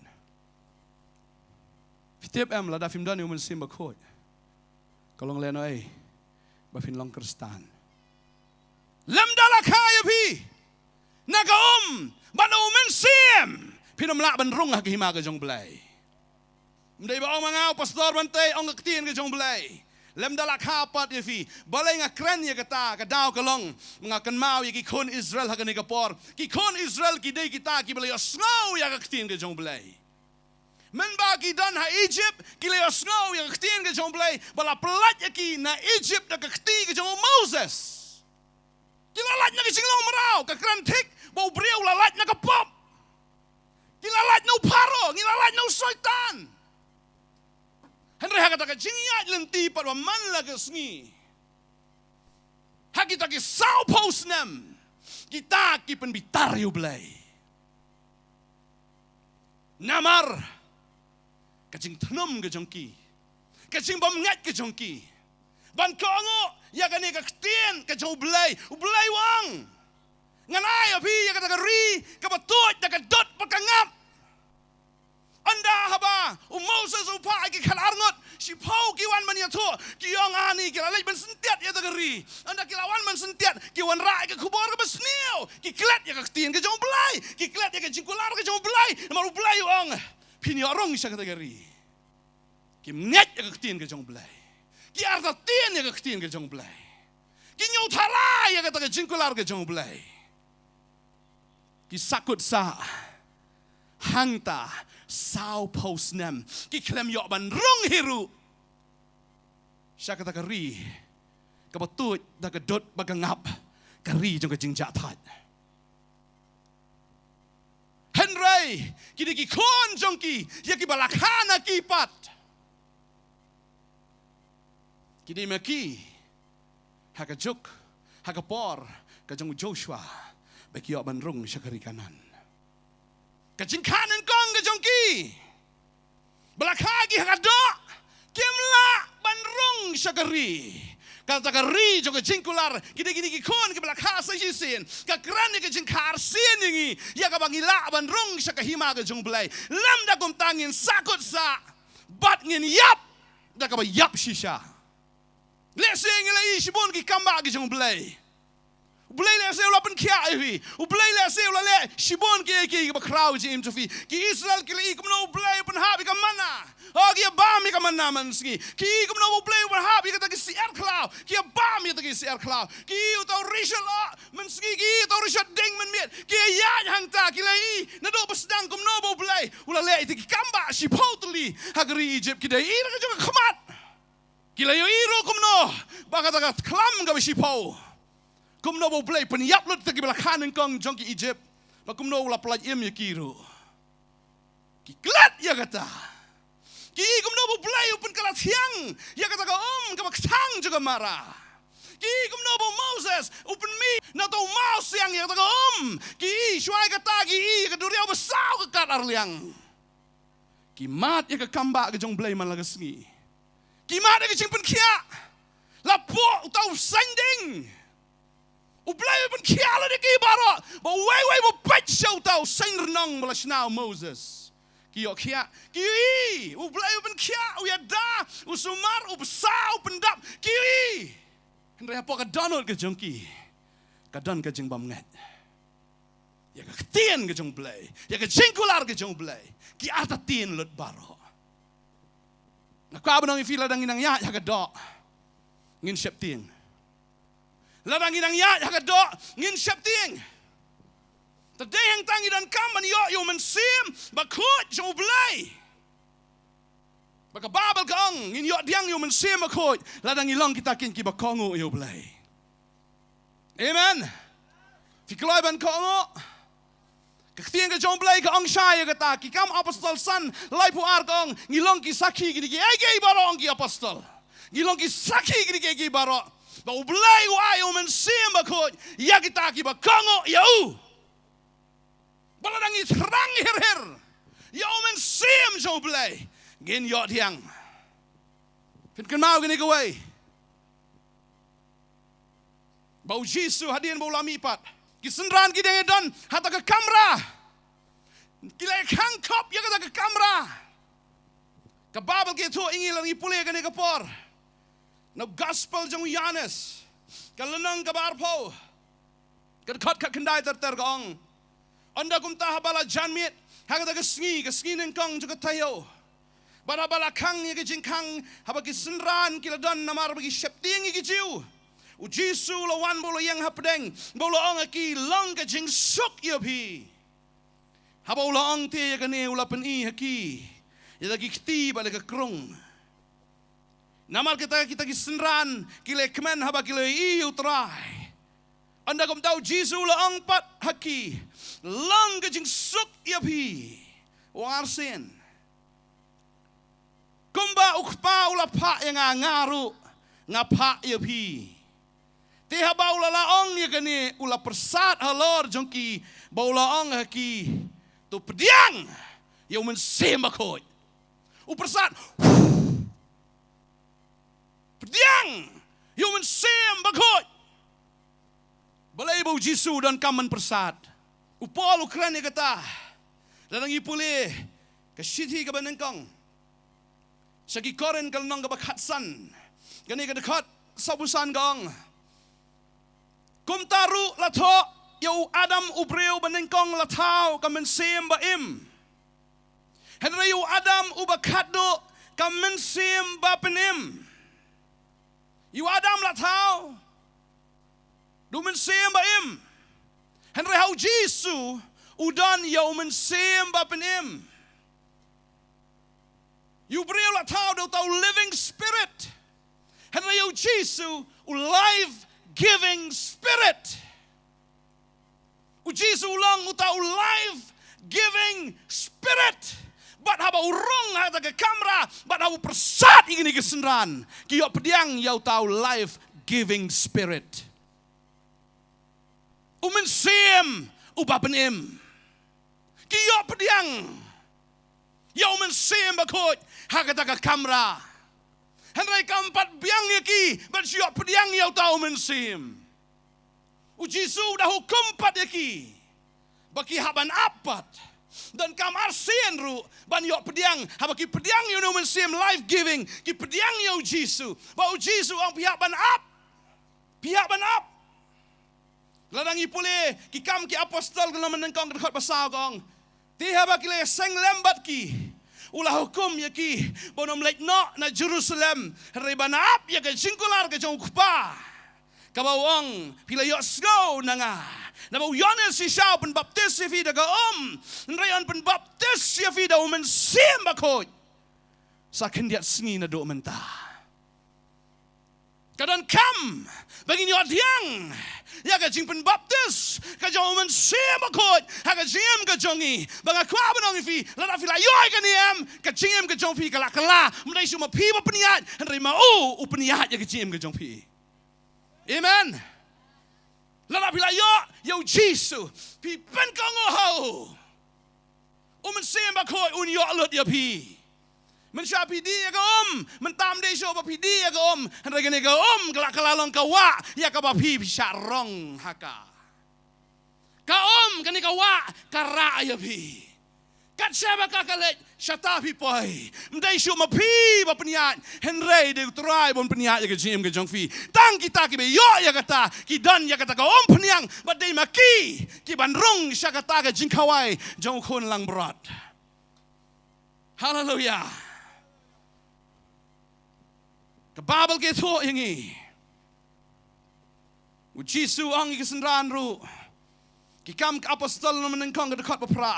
Phi tip em, lada phim don ïa U Mynsiem Bakhuid, ka long lehnohei ba phin long Khristan. Lymda la kha ïa phi na ka um bad na U Mynsiem, phin ym lah ban rung ha ka hima ka jong U Blei. Ym dei ba ong ma nga, u pastor, ban tei, ong ka ktien ka jong U Blei. Lymda la kha pat ïa phi. Balei nga kren ïa kata, ka daw ka long, nga kynmaw ïa ki khun Israel ha kane ka por. Ki khun Israel ki dei kita kiba la ïohsngew ïa ka ktien ka jong U Blei. Mynba ki don ha Egypt, ki la ïohsngew ïa ka ktien ka jong U Blei ba la pyllait ïa ki na Egypt da ka kti ka jong u Moses. Ki la lait na ka jinglong mraw. Ka kren thik ba u briew u la lait na ka pop. Ki la lait na u Pharaoh, ngi la lait na u Soitan. Hynrei ha kata ka jingïaid lynti pat ba man la ka sngi, ha kita ki sawphew snem, kita ki pynbitar ïa U Blei. Namar ka jingthnum ka jong ki, ka jingbymngeit ka jong ki ban kohnguh ïa kane ka ktien ka jong U Blei. U Blei u ong, ngan ai ïa phi ïa kata ka ri kaba tuid da ka dud bad ka ngap. Ynda haba u Moses u phah ïa ki khatar ngut, shiphew ki Ban ïathuh, ki ong ani ki la leit ban syntiat ïa kata ka ri. Ynda ki la wan ban syntiat, ki wanrah ïa ka khubor kaba sniew. Ki klet ïa ka ktien ka jong U Blei. Ki klet ïa ka jingkular ka jong U Blei. Namar U Blei u ong, phin ïoh rung sha kata ka ri. Kim ngeit ïa ka ktien ka jong U Blei. Ki artatien ïa ka ktien ka jong U Blei. Ki ñiew tharai ïa kata ka jingkular ka jong U Blei. Ki sakut sah. Hangta, sawphew snem. Ki khlem ïoh ban rung hi ruh sha kata ka ri kaba tuid da ka dud ba ka ngap, ka ri jong ka jingjahthait. Hynrei, ki dei ki khun jong ki, ïa kiba la kha na ki pat. Ki dei ma ki, ha ka juk, ha ka por, ka jong u Joshua, ba ki ïoh ban rung sha ka ri Kanaan. Ka jingkha nyngkong ka jong ki, ba la kha ki ha ka doh, kim lah ban rung sha ka ri. Kata ka ri jong ka jingkular, ki dei kine ki khun kiba la kha sa shisien. Ka kren ïa ka jingkha arsien ïa ngi, ïa kaba ngi lah ban rung sha ka hima ka jong U Blei. Lymda kumta ngin sakut sah, bad ngin ïap da kaba ïap shisha. Lehse ngi la ïohi shibun ki kam ba ki jong U Blei. U Blei lehse u la pynkhiah ïa phi. U Blei lehse u la leh shibun kiei kiei kiba khraw jingim jong phi. Ki Israel ki la ïohi kumno U Blei u pynhap ïa ka manna. Oh, ki ïa bam ïa ka manna man sngi. Ki ïohi kumno U Blei u pynhap ïa kata ki syiar khlaw. Ki ïa bam ïa kata ki syiar khlaw. Ki ïohi uta u rishot loh man sngi, ki ïohi uta u rishot ding man miet. Ki ïa ïaid hangta, ki la ïohi naduh ba sdang kumno ba U Blei u la leh ïa ki kam ba shiphew tylli ha ka ri Egypt. Ki da ïohi da ka jong ka khmat. Ki la ïohi ruh kumno ba kata ka khlam kaba shiphew, kumno ba U Blei pynïap lut ïa kiba la kha nyngkong jong ki Egypt, ba kumno u la pyllait im ïa ki ruh. Ki klet ïa kata. Ki ïohi kumno ba U Blei u pynkylla thiang ïa kata ka um kaba kthang jong ka mara. Ki ïohi kumno ba u Moses u pynmih na uta u mawsiang ïa kata ka um. Ki ïohi shuwa ïa kata, ki ïohi ïa ka duriaw ba saw ka kat ar liang. Ki mad ïa ka kam ba ka jong U Blei man la ka sngi. Ki mad ïa ka jingpynkhiah. La pok uta u saiñ ding. U Blei u pynkhiah lut ïa ki baroh. Ba uwei uwei ba peit sha uta u saiñ rnong ba la shna u Moses, ki ïoh khiah. Ki ïohi U Blei u pynkhiah, u ïada, u sumar, u bsa, u pyndap. Ki ïohi. Hynrei hapoh ka dohnud ka jong ki, ka don ka jingbymngeit ïa ka ktien ka jong U Blei, ïa ka jingkular ka jong U Blei. Ki artatien lut baroh. Nga kwah ban ong ïa phi, lada ngi nang ïaid ha ka doh, ngin sheptieng. Lada ngi nang ïaid ha ka doh, ngin sheptieng. Te dei hangta ngi donkam ban ïoh ïa u Mynsiem Bakhuid jong U Blei. Ba ka Baibl ka ong, ngin ïoh pdiang ïa u Mynsiem Bakhuid lada ngi long kita kin kiba kohnguh ïa U Blei. Amen. Phi kloi ban kohnguh? Ka ktien ka jong U Blei ka ong shai ïa kata, Ki Kam Apostol san, laiphew ar ka ong, ngi long ki sakhi kine kiei kiei baroh, ong ki apostol. Ngi long ki sakhi kine kiei kiei baroh. Ba U Blei u ai u Mynsiem Bakhuid ïa kita kiba kohnguh ïa u. Ba lada ngi thrang hir hir ïa u Mynsiem jong U Blei, ngin ïoh pdiang. Phin kynmaw kine kiwei. Ba u Jisu hadien ba u la mihpat, ki synran ki dang ïa don ha kata ka kamra. Ki la ïa khang khop ïa kata ka kamra. Ka Baibl ka ïathuh ïa ngi, lada ngi pule kane ka por, na u Gospel jong u Ïoannis, ka lynnong kaba arphew, ka dkhot khatkhyndai ter ter ka ong: Ynda kumta haba la janmiet ha kata ka sngi, ka sngi nyngkong jong ka taïew, bad haba la khang ïa ka jingkhang, haba ki synran ki la don namar ba ki sheptieng ïa ki Jiw, u Jisu u la wan bad u la ïeng hapdeng bad u la ong ha ki, long ka jingsuk ïa phi. Haba u la ong te ïa kane, u la pyni ha ki ïa la ki kti bad la ka krung. Namar kita, kita ki synran ki la kmen haba ki la ïohi ïa u Trai. Ynda kumta u Jisu u la ong pat ha ki, long ka jingsuk ïa phi. U ong arsien: Kumba u Kpa u la phah ïa nga, nga ruh nga phah ïa phi. Te haba u la la ong ïa kane, u la pyrsad halor jong ki bad u la ong ha ki, to pdiang ïa u Mynsiem Bakhuid. U pyrsad. Pdiang ïa u Mynsiem Bakhuid. Balei ba u Jisu u donkam ban pyrsad? U Paul u kren ïa kata. Lada ngi pule ka shithi kaba nyngkong, Sha ki Korinth ka lynnong kaba khatsan, kane ka dkhot sawphew san ka ong: Kumta ruh la thoh ïa u Adam u briew banyngkong la thaw ka mynsiem ba im. Hynrei ïa u Adam uba khatduh ka mynsiem ba pynim. Ïa u Adam la thaw da u mynsiem ba im. Hynrei ha u Jisu u don ïa u mynsiem ba pynim. Ïa u briew la thaw da uta u living spirit. Hynrei ïa u Jisu u life giving spirit. U Jisu u long uta u life giving spirit. Bad haba u rung ha kata ka kamra, bad haba u pyrsad ïa kine ki synran, ki ïoh pdiang ïa uta u life giving spirit. U mynsiem uba pynim. Ki ïoh pdiang ïa u mynsiem bakhuid ha kata ka kamra. Hynrei kam pat biang ïa ki ban shu ïoh pdiang ïa uta u mynsiem. U Jisu u da hukum pat ïa ki ba ki hap ban ap pat. Donkam arsien ruh ban ïoh pdiang. Haba ki pdiang ïa une u mynsiem life giving, ki pdiang ïa u Jisu. Ba u Jisu u ong phi hap ban ap. Phi hap ban ap. Lada ngi pule Ki Kam ki Apostol ka lynnong banyngkong ka dkhot ba saw ka ong: Te haba ki la ïaseng lem bad ki, u la hukum ïa ki ba un ym leit noh na Jerusalem, hynrei ban ap ïa ka jingkular ka jong U Kpa, kaba u ong: Phi la ïohsngew na nga, naba u Ïoannis shisha u pynbaptis ïa phi da ka um, hynrei un pynbaptis ïa phi da u Mynsiem Bakhuid sa khyndiat sngi naduh mynta. Ka donkam ba ngin ïoh pdiang ïa ka jingpynbaptis ka jong U Mynsiem Bakhuid ha ka jingim ka jong ngi. Ba nga kwah ban ong ïa phi, lada phi la ïoh ïa kane em, ka jingim ka jong phi ka la kylla. Ym dei shuh ma phi ba pynïaid, hynrei ma u u pynïaid ïa ka jingim ka jong phi. Amen. Lada phi la ïoh ïa u Jisu, phi pynkohnguh ha u, U Mynsiem Bakhuid un ïoh lut ïa phi. Mynshuwa phi dih ïa ka um, mynta ym dei shuh ba phi dih ïa ka um, hynrei kane ka um ka la, ka la long ka wah ïa kaba phi, phi shah rong ha ka. Ka um, kane ka wah ka rah ïa phi. Kat shaba ka, ka leit, shata phi poi. Ym dei shuh ma phi ba pynïaid, hynrei dei U Trai ba un pynïaid ïa ka jingim ka jong phi. Tang kita kiba ïoh ïa kata ki don ïa kata ka umphniang, bad dei ma ki ki ban rung sha kata ka jingkhawai jong U Khun langbrot. Haleluia. Ka Baibl ka ïathuh ïa ngi, u Jisu u ong ïa ki synran ruh, Ki Kam ki Apostol lynnong banyngkong ka dkhot ba phra: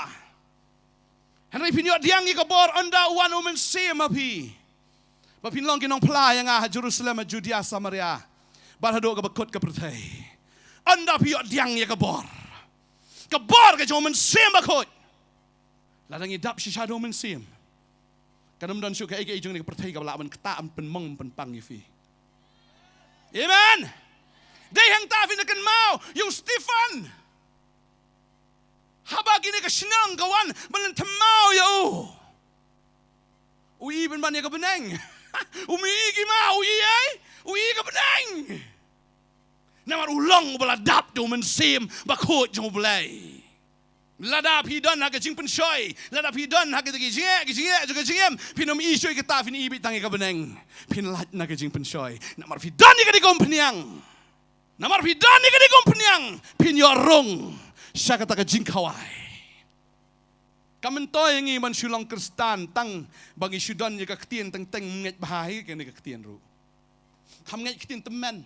Hynrei phin ïoh pdiang ïa ka bor ynda u wan U Mynsiem ha phi, ba phin long ki nongphla ïa nga ha Jerusalem, ha Judia, Samaria, bad haduh kaba kut ka pyrthei. Ynda phi ïoh pdiang ïa ka bor, ka bor ka jong U Mynsiem Bakhuid. Lada ngi dap shisha da U Mynsiem, kan ym don shuh kaei kaei jong kane ka pyrthei kaba lah ban ktah, ban pynmong, pynpang ïa phi. Amen. Dei hangta phin da kynmaw ïa u Stephen. Haba kine ka shnong ka wan ban lynthmaw ïa u, u ïohi ban ban ïa ka bneng. Um ïohi ki ma, u ïohi ei? U ïohi ka bneng. Namar u long uba la dap da U Mynsiem Bakhuid jong U Blei. Lada phi don ha ka jingpynshoi, lada phi don ha ka jingeh, ka jingeh jong ka jingim, phin ym ïohi shuh ïa kata, phin ïohi beit tang ïa ka bneng. Phin lait na ka jingpynshoi namar phi don ïa kane ka umphniang. Namar phi don ïa kane ka umphniang, phin ïoh rung sha kata ka jingkhawai. Kam myntoi ïa ngi ban shu long Khristan tang ba ngi shu don ïa ka ktien, teng teng ngeit bha hi kane ka ktien ruh. Kham ngeit ktien tymmen.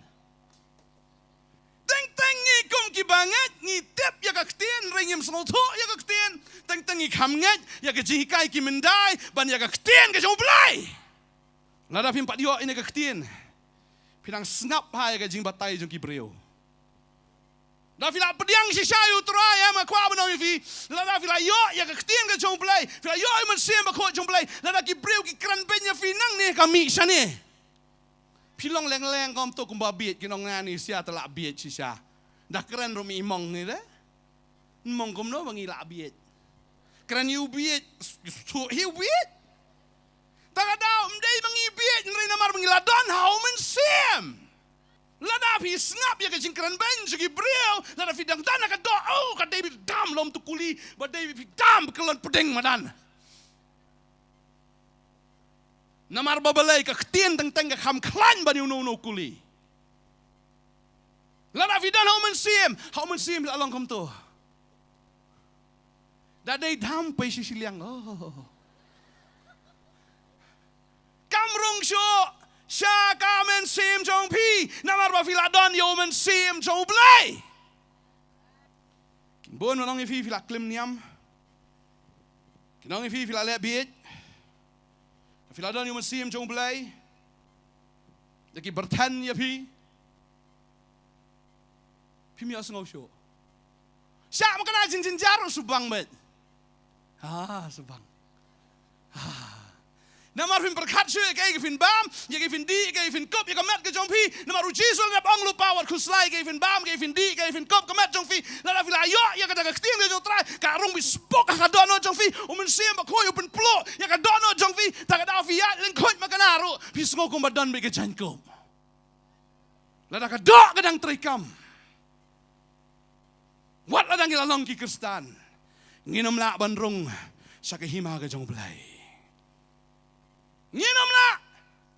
Teng teng ngi kum kiba ngeit ngi tip ïa ka ktien, hynrei ngim sngewthuh ïa ka ktien. Teng teng ngi kham ngeit ïa ka jinghikai ki myndai ban ïa ka ktien ka jong U Blei. Lada phim pat ïoh ïa ka ktien, phi dang sngap ha ïa ka jingbatai jong ki briew. Da phi la pdiang shisha ïa U Trai, em, nga kwah ban ong ïa phi, lada phi la ïoh ïa ka ktien ka jong U Blei, phi la ïoh ïa U Mynsiem Bakhuid jong U Blei, lada ki briew ki kren beiñ ïa phi nangne ka mih shane, phi long leng leng kum to kumba bieit, ki nong nani sia te lah bieit shisha. Da kren ruh mi mong ni de. Mong kumno ba ngi lah bieit? Kren ïa u bieit, shu hi u bieit. Ta ka daw, ym dei ba ngi bieit, hynrei namar ba ngi la don ha U Mynsiem. Lada phi sngap ïa ka jingkren beiñ jong ki briew, lada phi dang don ha ka doh, oh, ka dei phi dam lom tu kuli, ba dei phi dam kyllon pdeng madan. Namar ba balei? Ka ktien teng teng ka kham khlaiñ ban ïa uno uno u kuli. Lada phi don ha u Mynsiem, ha u Mynsiem la long kumto. Da dei dam pei shi shiliang. Oh. Kam rung shuh sha ka mynsiem jong phi, namar ba phi la don ïa u Mynsiem jong U Blei. Kin bun ban ong ïa phi, phi la klim niam. Kin ong ïa phi, phi la leh bieit. Phi la don ïa u Mynsiem jong U Blei. Da ki byrthan ïa phi. Phim ïohsngew shuh. Shah ma ka na jingjynjar u subang bad. Ah, subang. Ah. Namar phim pyrkhat shuh ïa kaei ka phin bam, ïa kaei phin dih, ïa kaei phin kup, ïa ka met ka jong phi. Namar u Jisu u la dep ong lypa, wat khuslai ïa kaei phin bam, ïa kaei phin dih, ïa kaei phin kup, ka met jong phi. Lada phi la ïoh ïa kata ka ktien ka jong U Trai, ka rung bit spuk ha ka dohnud jong phi. U Mynsiem Bakhuid u pynpluh ïa ka dohnud jong phi. Ta ka daw phi ïaid lyngkhuid ma ka na ruh, phi sngew kumba don beit ka jaiñkup. Lada ka doh ka dang treikam. Wat la dang ngi la long ki Khristan, ngin ym lah ban rung sha ka hima ka jong U Blei. Ngin ym lah,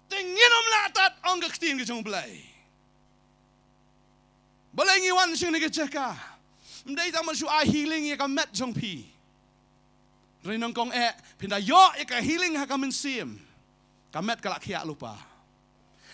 te ngin ym lah tat, ong ka ktien ka jong U Blei. Balei ngi wan sha kane ka jaka? Ym dei tang ban shu ai healing ïa ka met jong phi. Hynrei nyngkong eh, phin da ïoh ïa ka healing ha ka mynsiem, ka met ka la khiah lypa.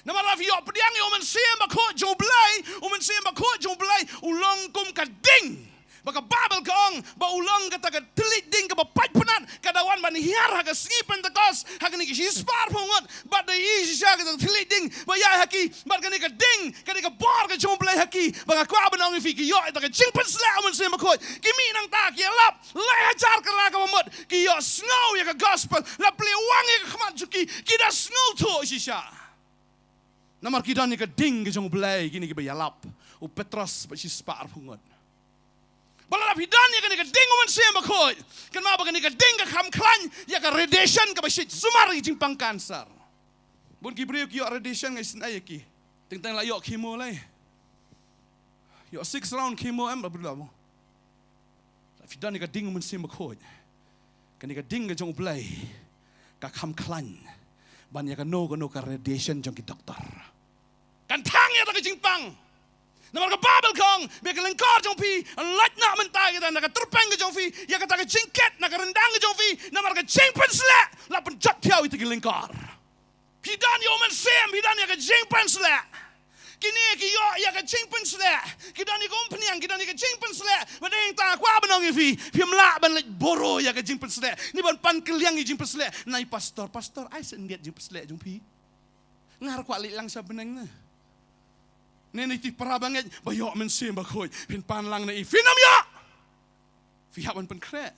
Namar lada phi ïoh pdiang ïa u Mynsiem Bakhuid jong U Blei, u Mynsiem Bakhuid jong U Blei u long kum ka ding. Ba ka Baibl ka ong ba u long kata ka thylliej ding kaba pait pynat, ka da wan ban hiar ha ka sngi Pentekost ha kine ki shispah arphew ngut. Bad da ïohi shisha kata ka thylliej ding ba ïaid ha ki, bad kane ka ding, kane ka bor ka jong U Blei ha ki, ba nga kwah ban ong ïa phi, ki ïoh ïa kata ka jingpynshlur u Mynsiem Bakhuid. Ki mih nangta, ki ïalap lai hajar kylla kaba mut, ki ïohsngew ïa ka gospel, la plie wang ïa ka khmat jong ki, ki da sngewthuh shisha. Namar ki don ïa ka ding ka jong U Blei, kine kiba ïalap, u Petros bad shispah arphew ngut. Ba lada phi don ïa kane ka ding u Mynsiem Bakhuid, kynmaw ba kane ka ding ka kham khlaiñ ïa ka radiation kaba shit sumar ïa ka jingpang cancer. Bun ki briew ki ïoh radiation, nga isynei ïa ki. Teng teng la ïoh chemo lei. Ïoh six round chemo em, ba briew la mo. Lada phi don ïa ka ding u Mynsiem Bakhuid, kane ka ding ka jong U Blei ka kham khlaiñ ban ïa kano kano ka radiation jong ki doktor. Kan thang ïa kata ka jingpang. Namar ka Baibl ka ong ba ïa ka lyngkor jong phi yn lait noh mynta ïa kata, na ka tyrpeng ka jong phi, ïa kata ka jingkit na ka ryndang ka jong phi, namar ka jingpynshlur la pynjot thiaw ïa kata ka lyngkor. Phi don ïa u Mynsiem, phi don ïa ka jingpynshlur. Kine ki ïoh ïa ka jingpynshlur, ki don ïa ka umphniang, ki don ïa ka jingpynshlur. Bad hangta kwah ban ong ïa phi, phim lah ban leit burom ïa ka jingpynshlur, ne ban pan kylliang ïa ka jingpynshlur. Nai pastor, pastor, ai sa ngiat jingpynshlur jong phi. Nga ruh kwah leit lang sha bneng ne. Ne, ne ti para bangeit ba ïoh Mynsiem Bakhuid, phin pan lang ne i, phin ym ïoh. Phi hap ban pynkhreh.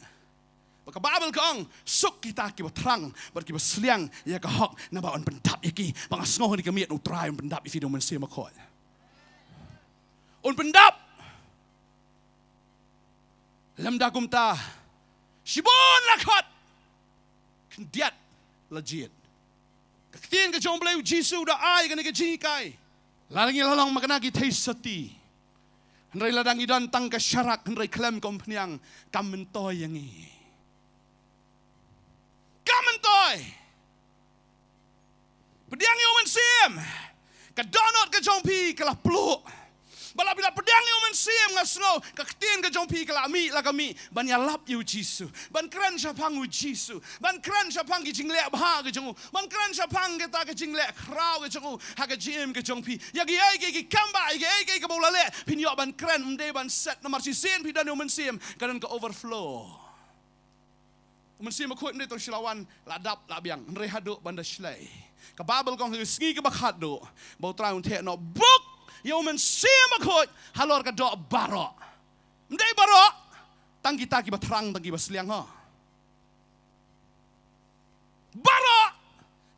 Ba ka Baibl ka ong, suk kita kiba thrang bad kiba sliang ïa ka hok, naba un pyndap ïa ki. Ba nga sngew ha kane ka miet U Trai un pyndap ïa phi da u Mynsiem Bakhuid. Un pyndap. Lymda kumta, shibun la khot, khyndiat la jied. Ka ktien ka jong U Blei, u Jisu u da ai kane ka jinghikai. Lada ngi la long ma kane ki theisotti, hynrei lada ngi don tang ka sharak, hynrei khlem ka umphniang, kam myntoi ïa ngi. Kam myntoi. Pdiang ïa u Mynsiem, ka dohnud ka jong phi ka la pluh. Ba la phi la pdiang ïa u Mynsiem, nga sngew ka ktien ka jong phi ka la mih, la ka mih ban ïalap ïa u Jisu, ban kren shaphang u Jisu, ban kren shaphang ki jingleh bha ka jong u, ban kren shaphang kita ka jingleh khraw ka jong u ha ka jingim ka jong phi. Ïa kiei kiei ki kam ba, ïa kiei kiei kaba u la leh, phin ïoh ban kren, ym dei ban set. Namar shisien phi don ïa u Mynsiem, ka don ka overflow. U Mynsiem Bakhuid ym dei tang shu la wan, la dap, la biang, hynrei haduh ban da shlei. Ka Baibl ka ong ha ka sngi kaba khatduh, ba U Trai un theh noh buk ïa u Mynsiem Bakhuid halor ka doh baroh. Ym dei baroh, tang kita kiba thrang, tang kiba sliang ho. Baroh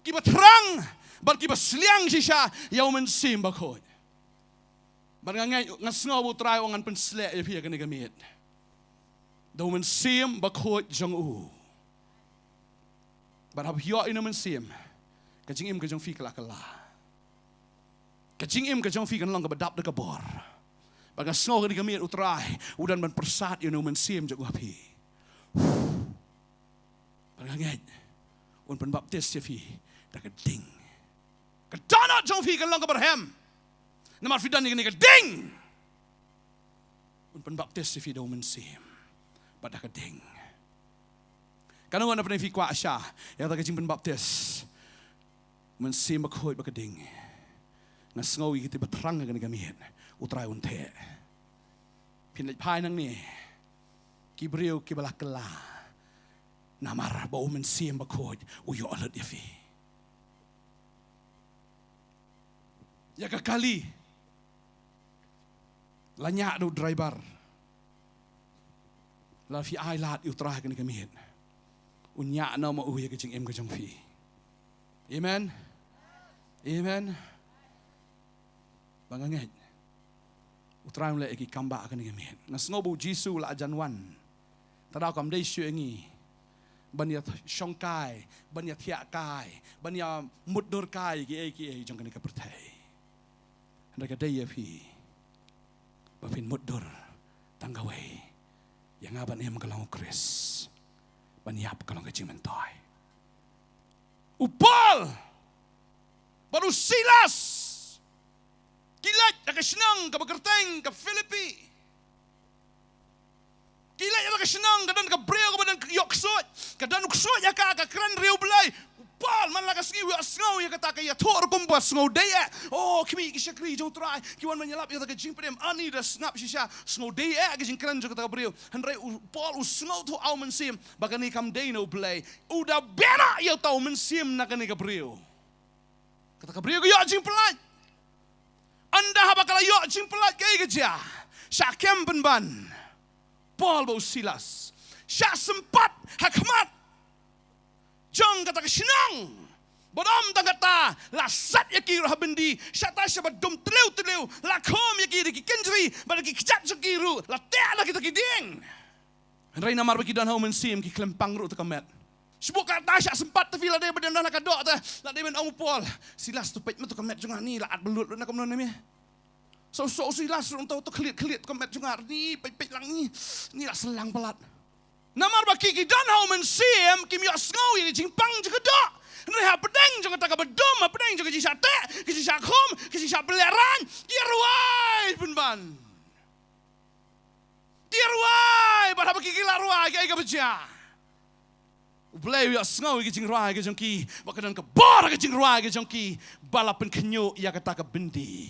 kiba thrang bad kiba sliang shisha ïa u Mynsiem Bakhuid. Bad nga ngeit, nga sngew ba U Trai u ong ngan pynshlur ïa phi ha kane ka miet da u Mynsiem Bakhuid jong u. Bad haba phi ïoh ïa une u Mynsiem, ka jingim ka jong phi ka la kylla. Ka jingim ka jong phi kan long kaba dap da ka bor. Bad nga sngew ha kane ka miet U Trai u don ban pyrsad ïa une u Mynsiem jong u ha phi. Bad nga ngeit un pynbaptis ïa phi Da ka ding. Ka dohnud jong phi kan long kaba rhem. Namar phi don ïa kane ka ding. Un pynbaptis ïa phi da U Mynsiem. Bad da ka ding. Katno ngut na pdeng phi kwah sha ïa kata ka jingpynbaptis Mynsiem Bakhuid bad ka ding? Nga sngew ïa kita ba thrang ha kane ka miet. U Trai un theh. Phin leit phai nangne ki briew kiba la kylla. Namar ba U Mynsiem Bakhuid u ïoh lut ïa phi. Ïa ka kali la ñiah da u driver. Lada phi ailad ïa U Trai ha kane ka miet, un ñiah noh ma u ïa ka jingim ka jong phi. Amen. Amen. Ba nga ngeit U Trai un leh ïa ki kam ba ha kane ka miet. Nga sngew ba U Jisu la jan wan. Te daw kam dei shuh ïa ngi ban ïa shongkai, ban ïa thiah kai, ban ïa mutdur kai kiei kiei jong kane ka pyrthei. Hynrei ka dei ïa phi ba phin mutdur tang kawei, ïa nga ban im ka long U Khrist, ban ïap ka long ka jingmyntoi. U Paul bad u Silas ki leit ha ka shnong kaba kyrteng ka Philippi. Ki leit ha ka shnong, ka don ka briew kaba don ïoh ksuid, ka don u ksuid ïa ka, ka kren riewblei. U Paul man la ka sngi u ïohsngew ïa kata, ka ïathuh ruh kumba sngewdei eh. Oh, ki mei ki shakri jong U Trai ki wan ban ïalap ïa kata ka jingpynim. Ani da sngap shisha, sngewdei eh ka jingkren jong kata ka briew. Hynrei u Paul u sngewthuh ha U Mynsiem ba kane kam dei na U Blei. U da beh noh ïa uta U Mynsiem na kane ka briew. Kata ka briew ka ïoh jingpyllait. Ynda haba ka la ïoh jingpyllait, kaei ka jia? Shah kem pynban Paul bad u Silas, shah sympat ha khmat jong kata ka shnong bad ym tang kata, la sat ïa ki ruh ha byndi. Shata shaba dum tliw tliw, la khum ïa ki da ki kynjri bad da ki kjat jong ki ruh, la teh la kita ki dieng. Hynrei namar ba ki don ha U Mynsiem, ki khlem pang ruh tang ka met. Shu buh kata, shah sympat te phi, la dei ba don ha ka doh te, la dei ban ong u Paul, Silas, to peit ma tang ka met jong nga, ni la at ba lut lut na kumno ne me. So so u Silas ruh to, to khlieh khlieh tang ka met jong nga, ni peit peit lang, ni, ni la syllang palat. Namar ba ki, ki don ha U Mynsiem, kim ïohsngew ïa ka jingpang jong ka doh. Hynrei hapdeng jong kata kaba dum, hapdeng jong ka jingshah teh, ka jingshah khum, ka jingshah pynlehraiñ, ki rwai pynban. Ki rwai, bad haba ki, ki la rwai, kaei kaba jia? U Blei u ïohsngew ïa ka jingrwai ka jong ki, bad ka don ka bor ha ka jingrwai ka jong ki, ba la pynkhynñiuh ïa kata ka byndi.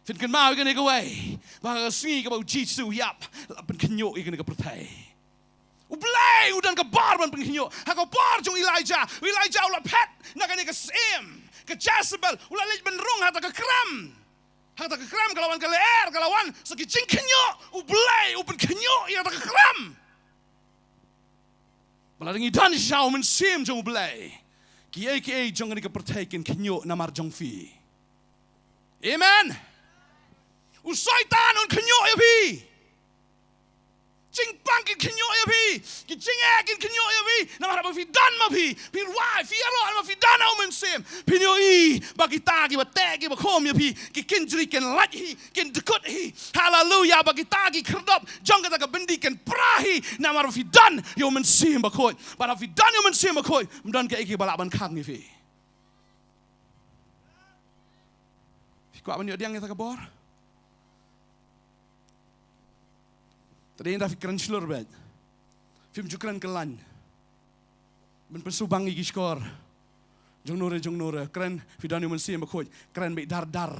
Phin kynmaw ïa kane kawei, ba ha ka sngi kaba U Jisu u ïap, la pynkhynñiuh ïa kane ka pyrthei. U Blei u don ka bor ban pynkhynñiuh. Ha ka por jong u Elijah, u Elijah u la phet na kane ka syiem ka Jezebel, u la leit ban rung ha kata ka krem. Ha kata ka krem ka la wan ka lyer, ka la wan sa ki jingkhynñiuh. U Blei u pynkhynñiuh ïa kata ka krem. Ba lada ngi don sha U Mynsiem jong U Blei, kiei kiei jong kane ka pyrthei kin khynñiuh namar jong phi. Amen. U Soitan un khynñiuh ïa phi. Jingpang kin khynñiuh ïa phi. Ki jingeh kin khynñiuh ïa phi. Namar ba phi don ma phi, phi rwai, phi ïaroh, namar phi don ha U Mynsiem. Phin ïohi ba kita kiba teh, kiba khum ïa phi, ki kynjri kin lait hi, kin dkut hi. Haleluya. Ba kita ki khyrdop jong kata ka byndi kin pra hi, namar ba phi don ïa U Mynsiem Bakhuid. Bad haba phi don ïa U Mynsiem Bakhuid, ym don kaei kaei ba lah ban khang ïa phi. Phi kwah ban ïoh pdiang ïa kata ka bor? Te dei ynda phi kren shlur beit. Phim ju kren kyllain ban pynsubang ïa ki shkor jong no re jong no re. Kren, phi don ïa U Mynsiem Bakhuid, kren beit dar dar.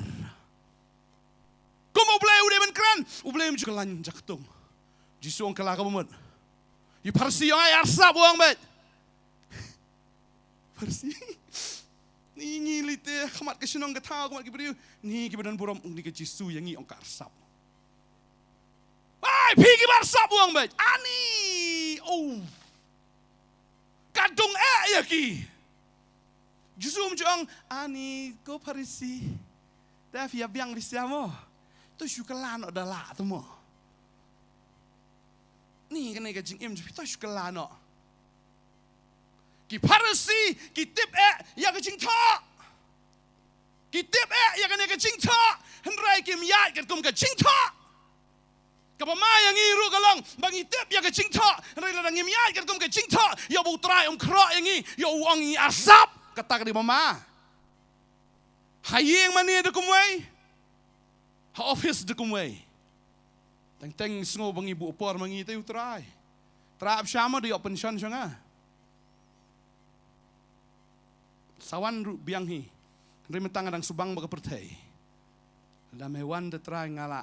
Kum U Blei u dei ban kren, U Blei um ju kyllain jaktung. Jisu ong kylla kaba mut. Ïa u Pharisi ong ai arsap, u ong beit. Pharisi. Ni ngi leit te ha khmat ka shnong ka thaw, ha khmat ki briew. Ni kiba don burom, ong ni ka Jisu ïa ngi ong ka arsap. Ai, phi kiba arsap, u ong beit. Ani. Oh. Ka dung eh ïa ki. Jisu um ju ong, ani ko Pharisi. Te phi ïa biang phi sha mo. To shu kylla noh da lah to mo. Ni kane ka jingim jong phi to shu kylla noh. Ki Pharisi ki tip eh ïa ka jingthoh. Ki tip eh ïa kane ka jingthoh. Hynrei kim ïaid katkum ka jingthoh. Kaba ma ïa ngi ruh ka long ba ngi tip ïa ka jingthoh, hynrei lada ngim ïaid katkum ka jingthoh, ïa ba U Trai um khroh ïa ngi, ïa u ong ngi arsap. Kata ka dei ba ma. Ha ïing mane da kumwei. Ha office da kumwei. Teng teng sngew ba ngi buh por ma ngi te u Trai. Trai ap shama da ïoh pension sha nga. Sa wan ruh biang hi. Hynrei mynta nga dang subang ba ka pyrthei. Lada me wan te Trai nga la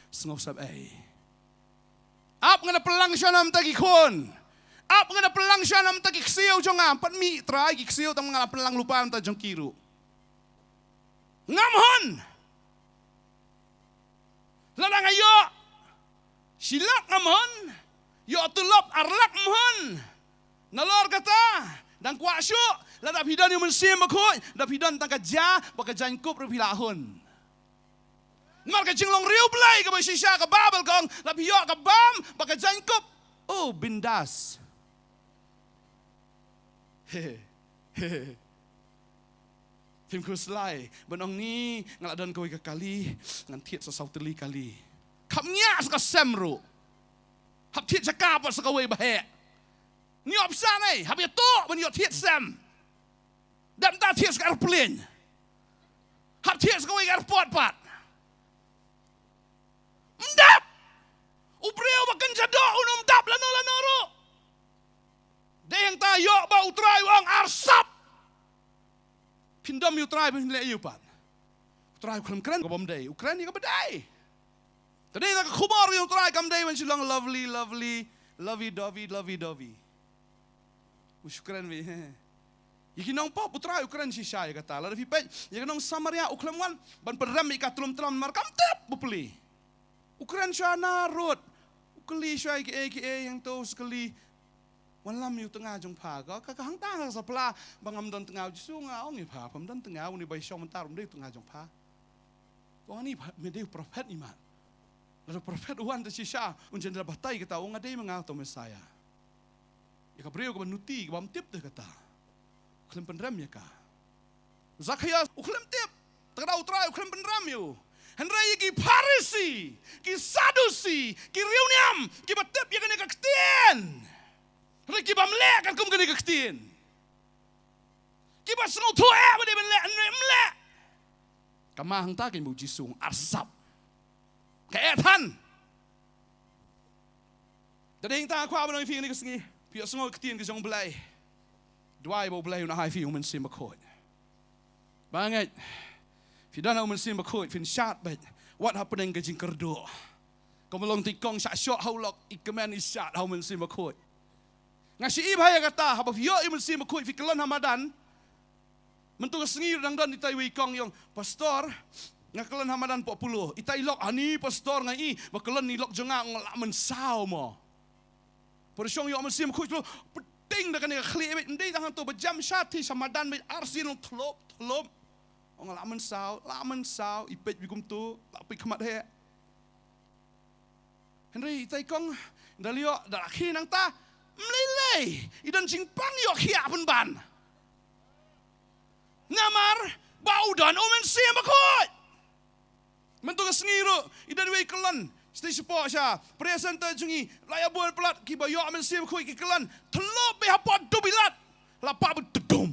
sngew sap ei. Ap nga na pynlang sha na mynta ki khun. Ap nga na pynlang sha na mynta ki ksiew jong nga. Pat mih Trai ki ksiew tang nga la pynlang lypa na mynta jong ki ruh. Ngam hon. Lada nga ïoh shi lak ngam hon. Ïoh tulop ar lak ngam hon. Nalor kata, dang kwah shuh, lada phi don ïa u Mynsiem Bakhuid, da phi don tang ka ja bad ka jaiñkup ruh phi la hon. Namar ka jinglong riewblei kaba shisha ka Baibl ka ong, lada phi ïoh ka bam bad ka jaiñkup, oh, bindas. Phim khuslai ban ong ni nga la don kawei ka kali, ngan thied sa saw tylli kali. Kham ngiah sa ka sem ruh. Hap thied sa ka pat sa kawei ba heh. Ngi ïoh pisa nei, hap ïa to ban ïoh thied sem. Dap da thied sa ka airplane. Hap thied sa kawei ka airport pat. Mdap. U briew ba kan jadoh un ym dap lano lano ruh. Dei hangta ïoh ba u Trai u ong arsap. Phin dom ïa u Trai phin leh ïa u pat. U Trai u khlem kren kaba ym dei, u kren ïa kaba dei. Te dei na ka khubor ïa u Trai kam dei ban shu long lovely, lovely, lovey dovey, lovey dovey. U shu kren beit. Ïa ki nongpop u Trai u kren shisha ïa kata. Lada phi peit ïa ka nong Samaria u khlem wan ban pynrem ïa ka tlum tlam namar kam tip ba plie. U kren shuwa na rud. U kylli shuwa ïa kiei kiei hangto u sa kylli. Wallam ïa u tnga jong pha. Ka, ka, ka hangta ka sa pla ba ngam don tnga. U Jisu nga ong ïa pha, pham don tnga, une ba i shong mynta um dei u tnga jong pha. Ong ani pha, me dei u prophet i mat. Lada u prophet u wan te shisha un jan da batai kata, ong nga dei ma nga to Messiah. Ïa ka briew kaba nuti kaba ym tip te kata. U khlem pynrem ïa ka. Zakhaios u khlem tip. Te kata u Trai u khlem pynrem ïa u. Hynrei ïa ki Pharisi, ki Sadusi, ki riewniam, kiba tip ïa kane ka ktien. Hynrei ki bym leh katkum kane ka ktien. Kiba sngewthuh eh ba dei ban leh, hynrei ym leh. Ka ma hangta kein ba u Jisu u ong arsap. Ka eh than. Te dei hangta nga kwah ban ong ïa phi kane ka sngi. Phi ïohsngew ïa ka ktien ka jong u Blei. Duwai ba u Blei un ai ïa phi u Mynsiem Bakhuid. Ba ngeit. Phi don ha u Mynsiem Bakhuid phin shad beit. Wat hapdeng ka jingkyrduh. Kumba long te i kong shah shoh ha u lok i kmen i shad ha u Mynsiem Bakhuid. Nga shu i bha ïa kata haba phi ïoh ïa u Mynsiem Bakhuid phi kyllon ha madan. Mynta ka sngi ruh dang don itai iwei i kong i ong, Pastor, nga kyllon ha madan Pohpulu. Itai i lok, ani Pastor nga i, ba kyllon i lok jong nga, nga lah mynsaw mo. Pyrshang ïoh Mynsiem Bakhuid, pyrshang da kane ka khlieh beit, ym dei tang hangto ba jam sha, te sha madan beit, arsien long thlop thlop. Ong nga lah mynsaw, lah mynsaw, i peit beit kumto, lah peit khmat heh. Hynrei itai i kong, da leh ïoh, da la khie nangta, ym lei lei, i don jingpang ïoh khiah pynban. Namar ba u don u Mynsiem Bakhuid. Mynta ka sngi ruh i don iwei i kyllon, sha shatei shapoh sha prayer center jong ngi, la ïa bun palat kiba ïoh Mynsiem Bakhuid ki kyllon, thlop beit hapoh dup i lad. La pah beit tudum.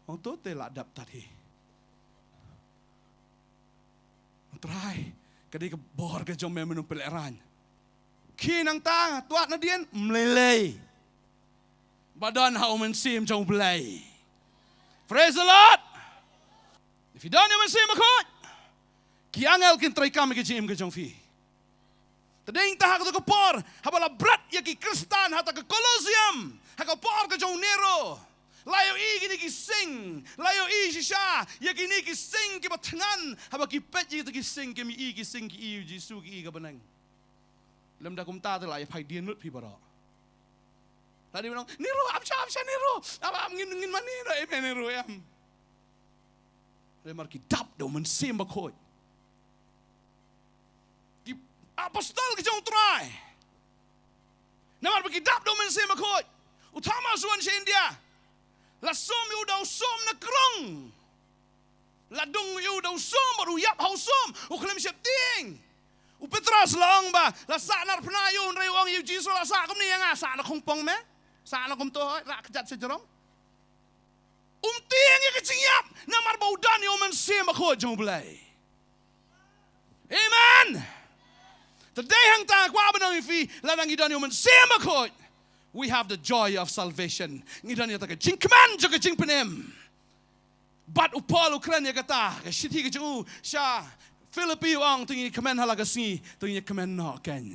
Ong to te la dap tat hi. Trai, ka dei ka bor ka jong me, mynno phi lehraiñ. Khie nangta, twad nadien, ym lei lei. Ba don ha u Mynsiem jong u Blei. Praise the Lord. Phi don ïa u Mynsiem Bakhuid, ki angel kin trei kam ïa ka jingim ka jong phi. Te dei hangta ha kato ka por, haba la bret ïa ki Khristan ha kata ka Colosseum, ha ka por ka jong u Nero. La ïohi kine ki sing, la ïohi shisha ïa kine ki sing kiba thngan, haba ki peit ïa kita ki sing, kim i ki sing, ki i u Jisu, ki i ka bneng. Lymda kumta te la ïa phai dien lut phi baroh. La dei ban ong, Nero, ap sha, ap sha Nero. Ap, ap, ngin, ngin mane noh ïa me Nero em. Namar ki dap da u Mynsiem Bakhuid. Ki apostol ki jong u Trai. Namar ba ki dap da u Mynsiem Bakhuid. U Thomas u wan sha India. La sum ïa u da u sum na krung. La dung ïa u da u sum bad u ïap ha u sum. U khlem sheptieng. U Petros la ong ba la sah narphna ïa u, hynrei u ong ïa u Jisu, la sah kumne ïa nga, sah na khongpong me. Sah na kumto hooid, rah kjat sha jrong. Mynsiem Bakhuid jong U Blei. Amen. Te dei hangta nga kwah ban ong ïa phi, lada ngi don ïa u Mynsiem Bakhuid, we have the joy of salvation. Ngi don ïa kata ka jingkmen jong ka jingpynim. Bad u Paul u kren ïa kata, ka shithi ka jong u sha Philippi u ong, to ngin ïa kmen ha la ka sngi, to ngin ïa kmen noh kein.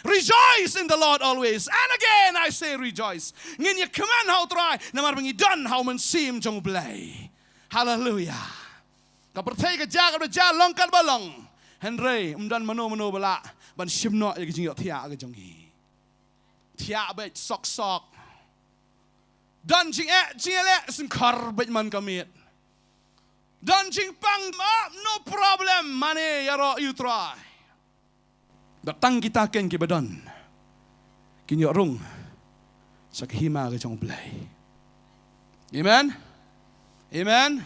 Rejoice in the Lord always. And again I say rejoice. Ngin ïa kmen ha U Trai namar ba ngi don ha u Mynsiem jong U Blei. Hallelujah. Ka pyrthei ka jia katba jia, long katba long, hynrei ym don mano mano ba lah ban shim noh ïa ka jingïohthiah ka jong ngi. Thiah beit, sok sok. Don jingeh jingeh leh, syngkhor beit man ka miet. Don jingpang, ah, no problem, mane ïaroh ïa U Trai. Ba tang kita kein kiba don kin ïoh rung sha ka hima ka jong U Blei. Amen. Amen.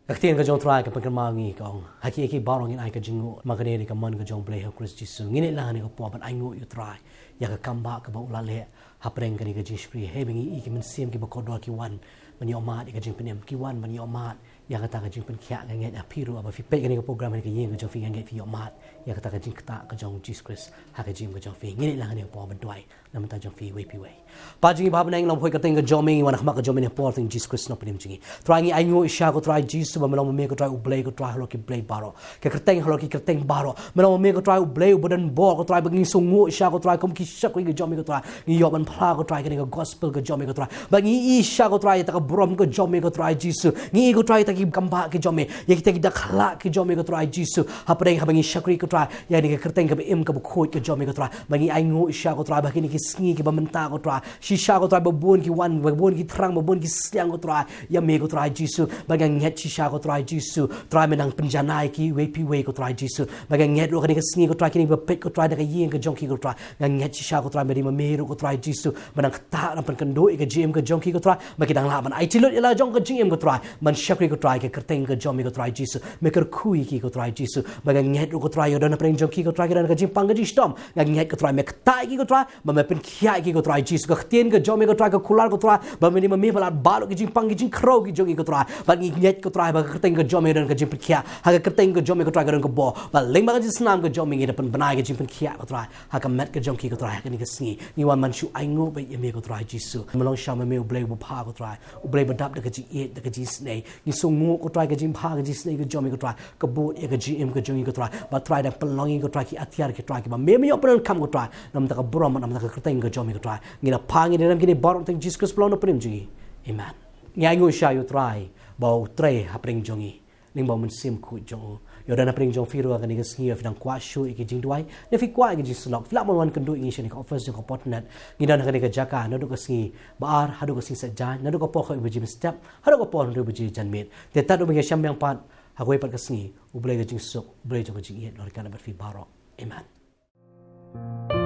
Ka ktien ka jong U Trai ka pynkynmaw ïa ngi, ka ong, ha kiei kiei baroh ngin ai ka jingnguh, namar kane ka dei ka mon ka jong U Blei ha U Khrist Jisu. Ngin leit lang ha kane ka por ban ainguh ïa U Trai ïa ka kambah kaba u la leh hapdeng kane ka jingshakri. Hynrei ngi i ki mynsiem kiba kordor ki wan ban ïohmad ïa ka jingpynim, ki wan ban ïohmad ïa kata ka jingpynkhiah. Nga ngeit ha phi ruh, haba phi peit kane ka program, ha kane ka ïing ka jong phi, nga ngeit phi ïohmad ïa kata ka jingktah ka jong U Jisu Khrist ha ka jingim ka jong phi. Ngin leit lang ha kane ka por ban duwai namar ka bynta jong phi iwei pa iwei. Kpa jong ngi ba ha bneng, long ba khuid ka kyrteng ka jong me, ngi wan ha khmat ka jong me ha ka por ka jong U Jisu Khrist, Nongpynim jong ngi. Trai, ngi ainguh shisha ko Trai Jisu ba me long ma me ko Trai U Blei, ko Trai halor ki blei baroh, ka kyrteng halor ki kyrteng baroh. Me long ma me ko Trai U Blei uba don bor, ko Trai, ba ngi sngewnguh shisha ko Trai kum ki shakri ka jong me ko Trai. Ngi ïoh ban phla ko Trai kane ka gospel ka jong me ko Trai, ba ngi i shisha ko Trai ïa kata ka burom ka jong me ko Trai Jisu. Ngi i ko Trai ïa kita ki kambah ki jong me, ïa kita ki dakhlah ki jong me ko Trai Jisu. Hapdeng haba ngi shakri ko Trai ïa kane ka kyrteng kaba im kaba khuid ka jong me ko Trai, ba ngi ainguh shisha ko Trai ba ha kine ki sngi kiba mynta ko Trai, shisha ko Trai ba bun ki wan, ba bun ki thrang, ba bun ki sliang ko Trai ïa me ko Trai Jisu. Ba nga ngeit shisha ko Trai Jisu, Trai me nang pynjanai ïa ki iwei pa iwei ko Trai Jisu. Ba nga ngeit ruh kane ka sngi ko Trai, kine kiba peit ko Trai na ka ïing ka jong ki ko Trai, nga ngeit shisha ko Trai ba dei ma me ruh ko Trai Jisu ba nang ktah, nang pynkynduh ïa ka jingim ka jong ki ko Trai, ba ki dang lah ban aiti lut ïa la jong ka jingim ko Trai ban shakri ko Trai ka kyrteng ka jong me ko Trai Jisu. Me kyrkhu ïa ki ko Trai Jisu. Ba nga ngeit ruh ko Trai, ïoh don hapdeng jong ki ko Trai ki don ka jingpang ka jingshitom, nga ngeit ko Trai me ktah ïa ki ko Trai, ba me pynkhiah ïa ki ko Trai Jisu. Ka ktien ka jong me ko Trai ka kular ko Trai ba me dei ma me ba lad baroh ki jingpang ki jingkhrew ki jong ki ko Trai. Ba ngi ngeit ko Trai ba ka kyrteng ka jong me don ka jingpynkhiah, ha ka kyrteng ka jong me ko Trai ka don ka bor. Ba lyngba ka jingsnam ka jong me ngi da pynbna ïa ka jingpynkhiah ko Trai ha ka met ka jong ki ko Trai ha kane ka sngi. Ngi wan ban shu ainguh beit ïa me ko Trai Jisu. Me long shisha ma me U Blei uba bha ko Trai, U Blei ba dap da ka jingïeit da ka jingisynei. Ngi sngewnguh ko Trai ka jingbha ka jingisynei ka jong me ko Trai ka bud ïa ka jingim ka jong ngi ko Trai. Ba Trai dang pynlong ïa ngi ko Trai ki atiar ki Trai kiba me me ïoh pyndonkam ko Trai namar ka burom namar ka kyrteng ka jong me ko Trai. Ngi da pan, ngi da rem kine baroh ha ka kyrteng Jisu Khrist ba long Nongpynim jong ngi. Amen. Ngi ainguh shisha ïa U Trai ba u trei hapdeng jong ngi lyngba u Mynsiem Bakhuid jong u. Ïoh don hapdeng jong phi ruh ha kane ka sngi, ïoh phi dang kwah shuh ïa ki jingduwai ne phi kwah ïa ki jingsngewnguh, phi lah ban wan kynduh ïa ngi shane ka office jong ka Port Nat. Ngi don ha kane ka jaka naduh ka sngi ba ar haduh ka sngi Saitjaiñ, naduh ka por khatwei baje mynstep haduh ka por hynriew baje janmiet. Te tad u ba ngi ïashem biang pat ha kawei pat ka sngi, U Blei ka jingsuk, U Blei jong ka jingïeit un long ryngkat bad phi baroh. Amen.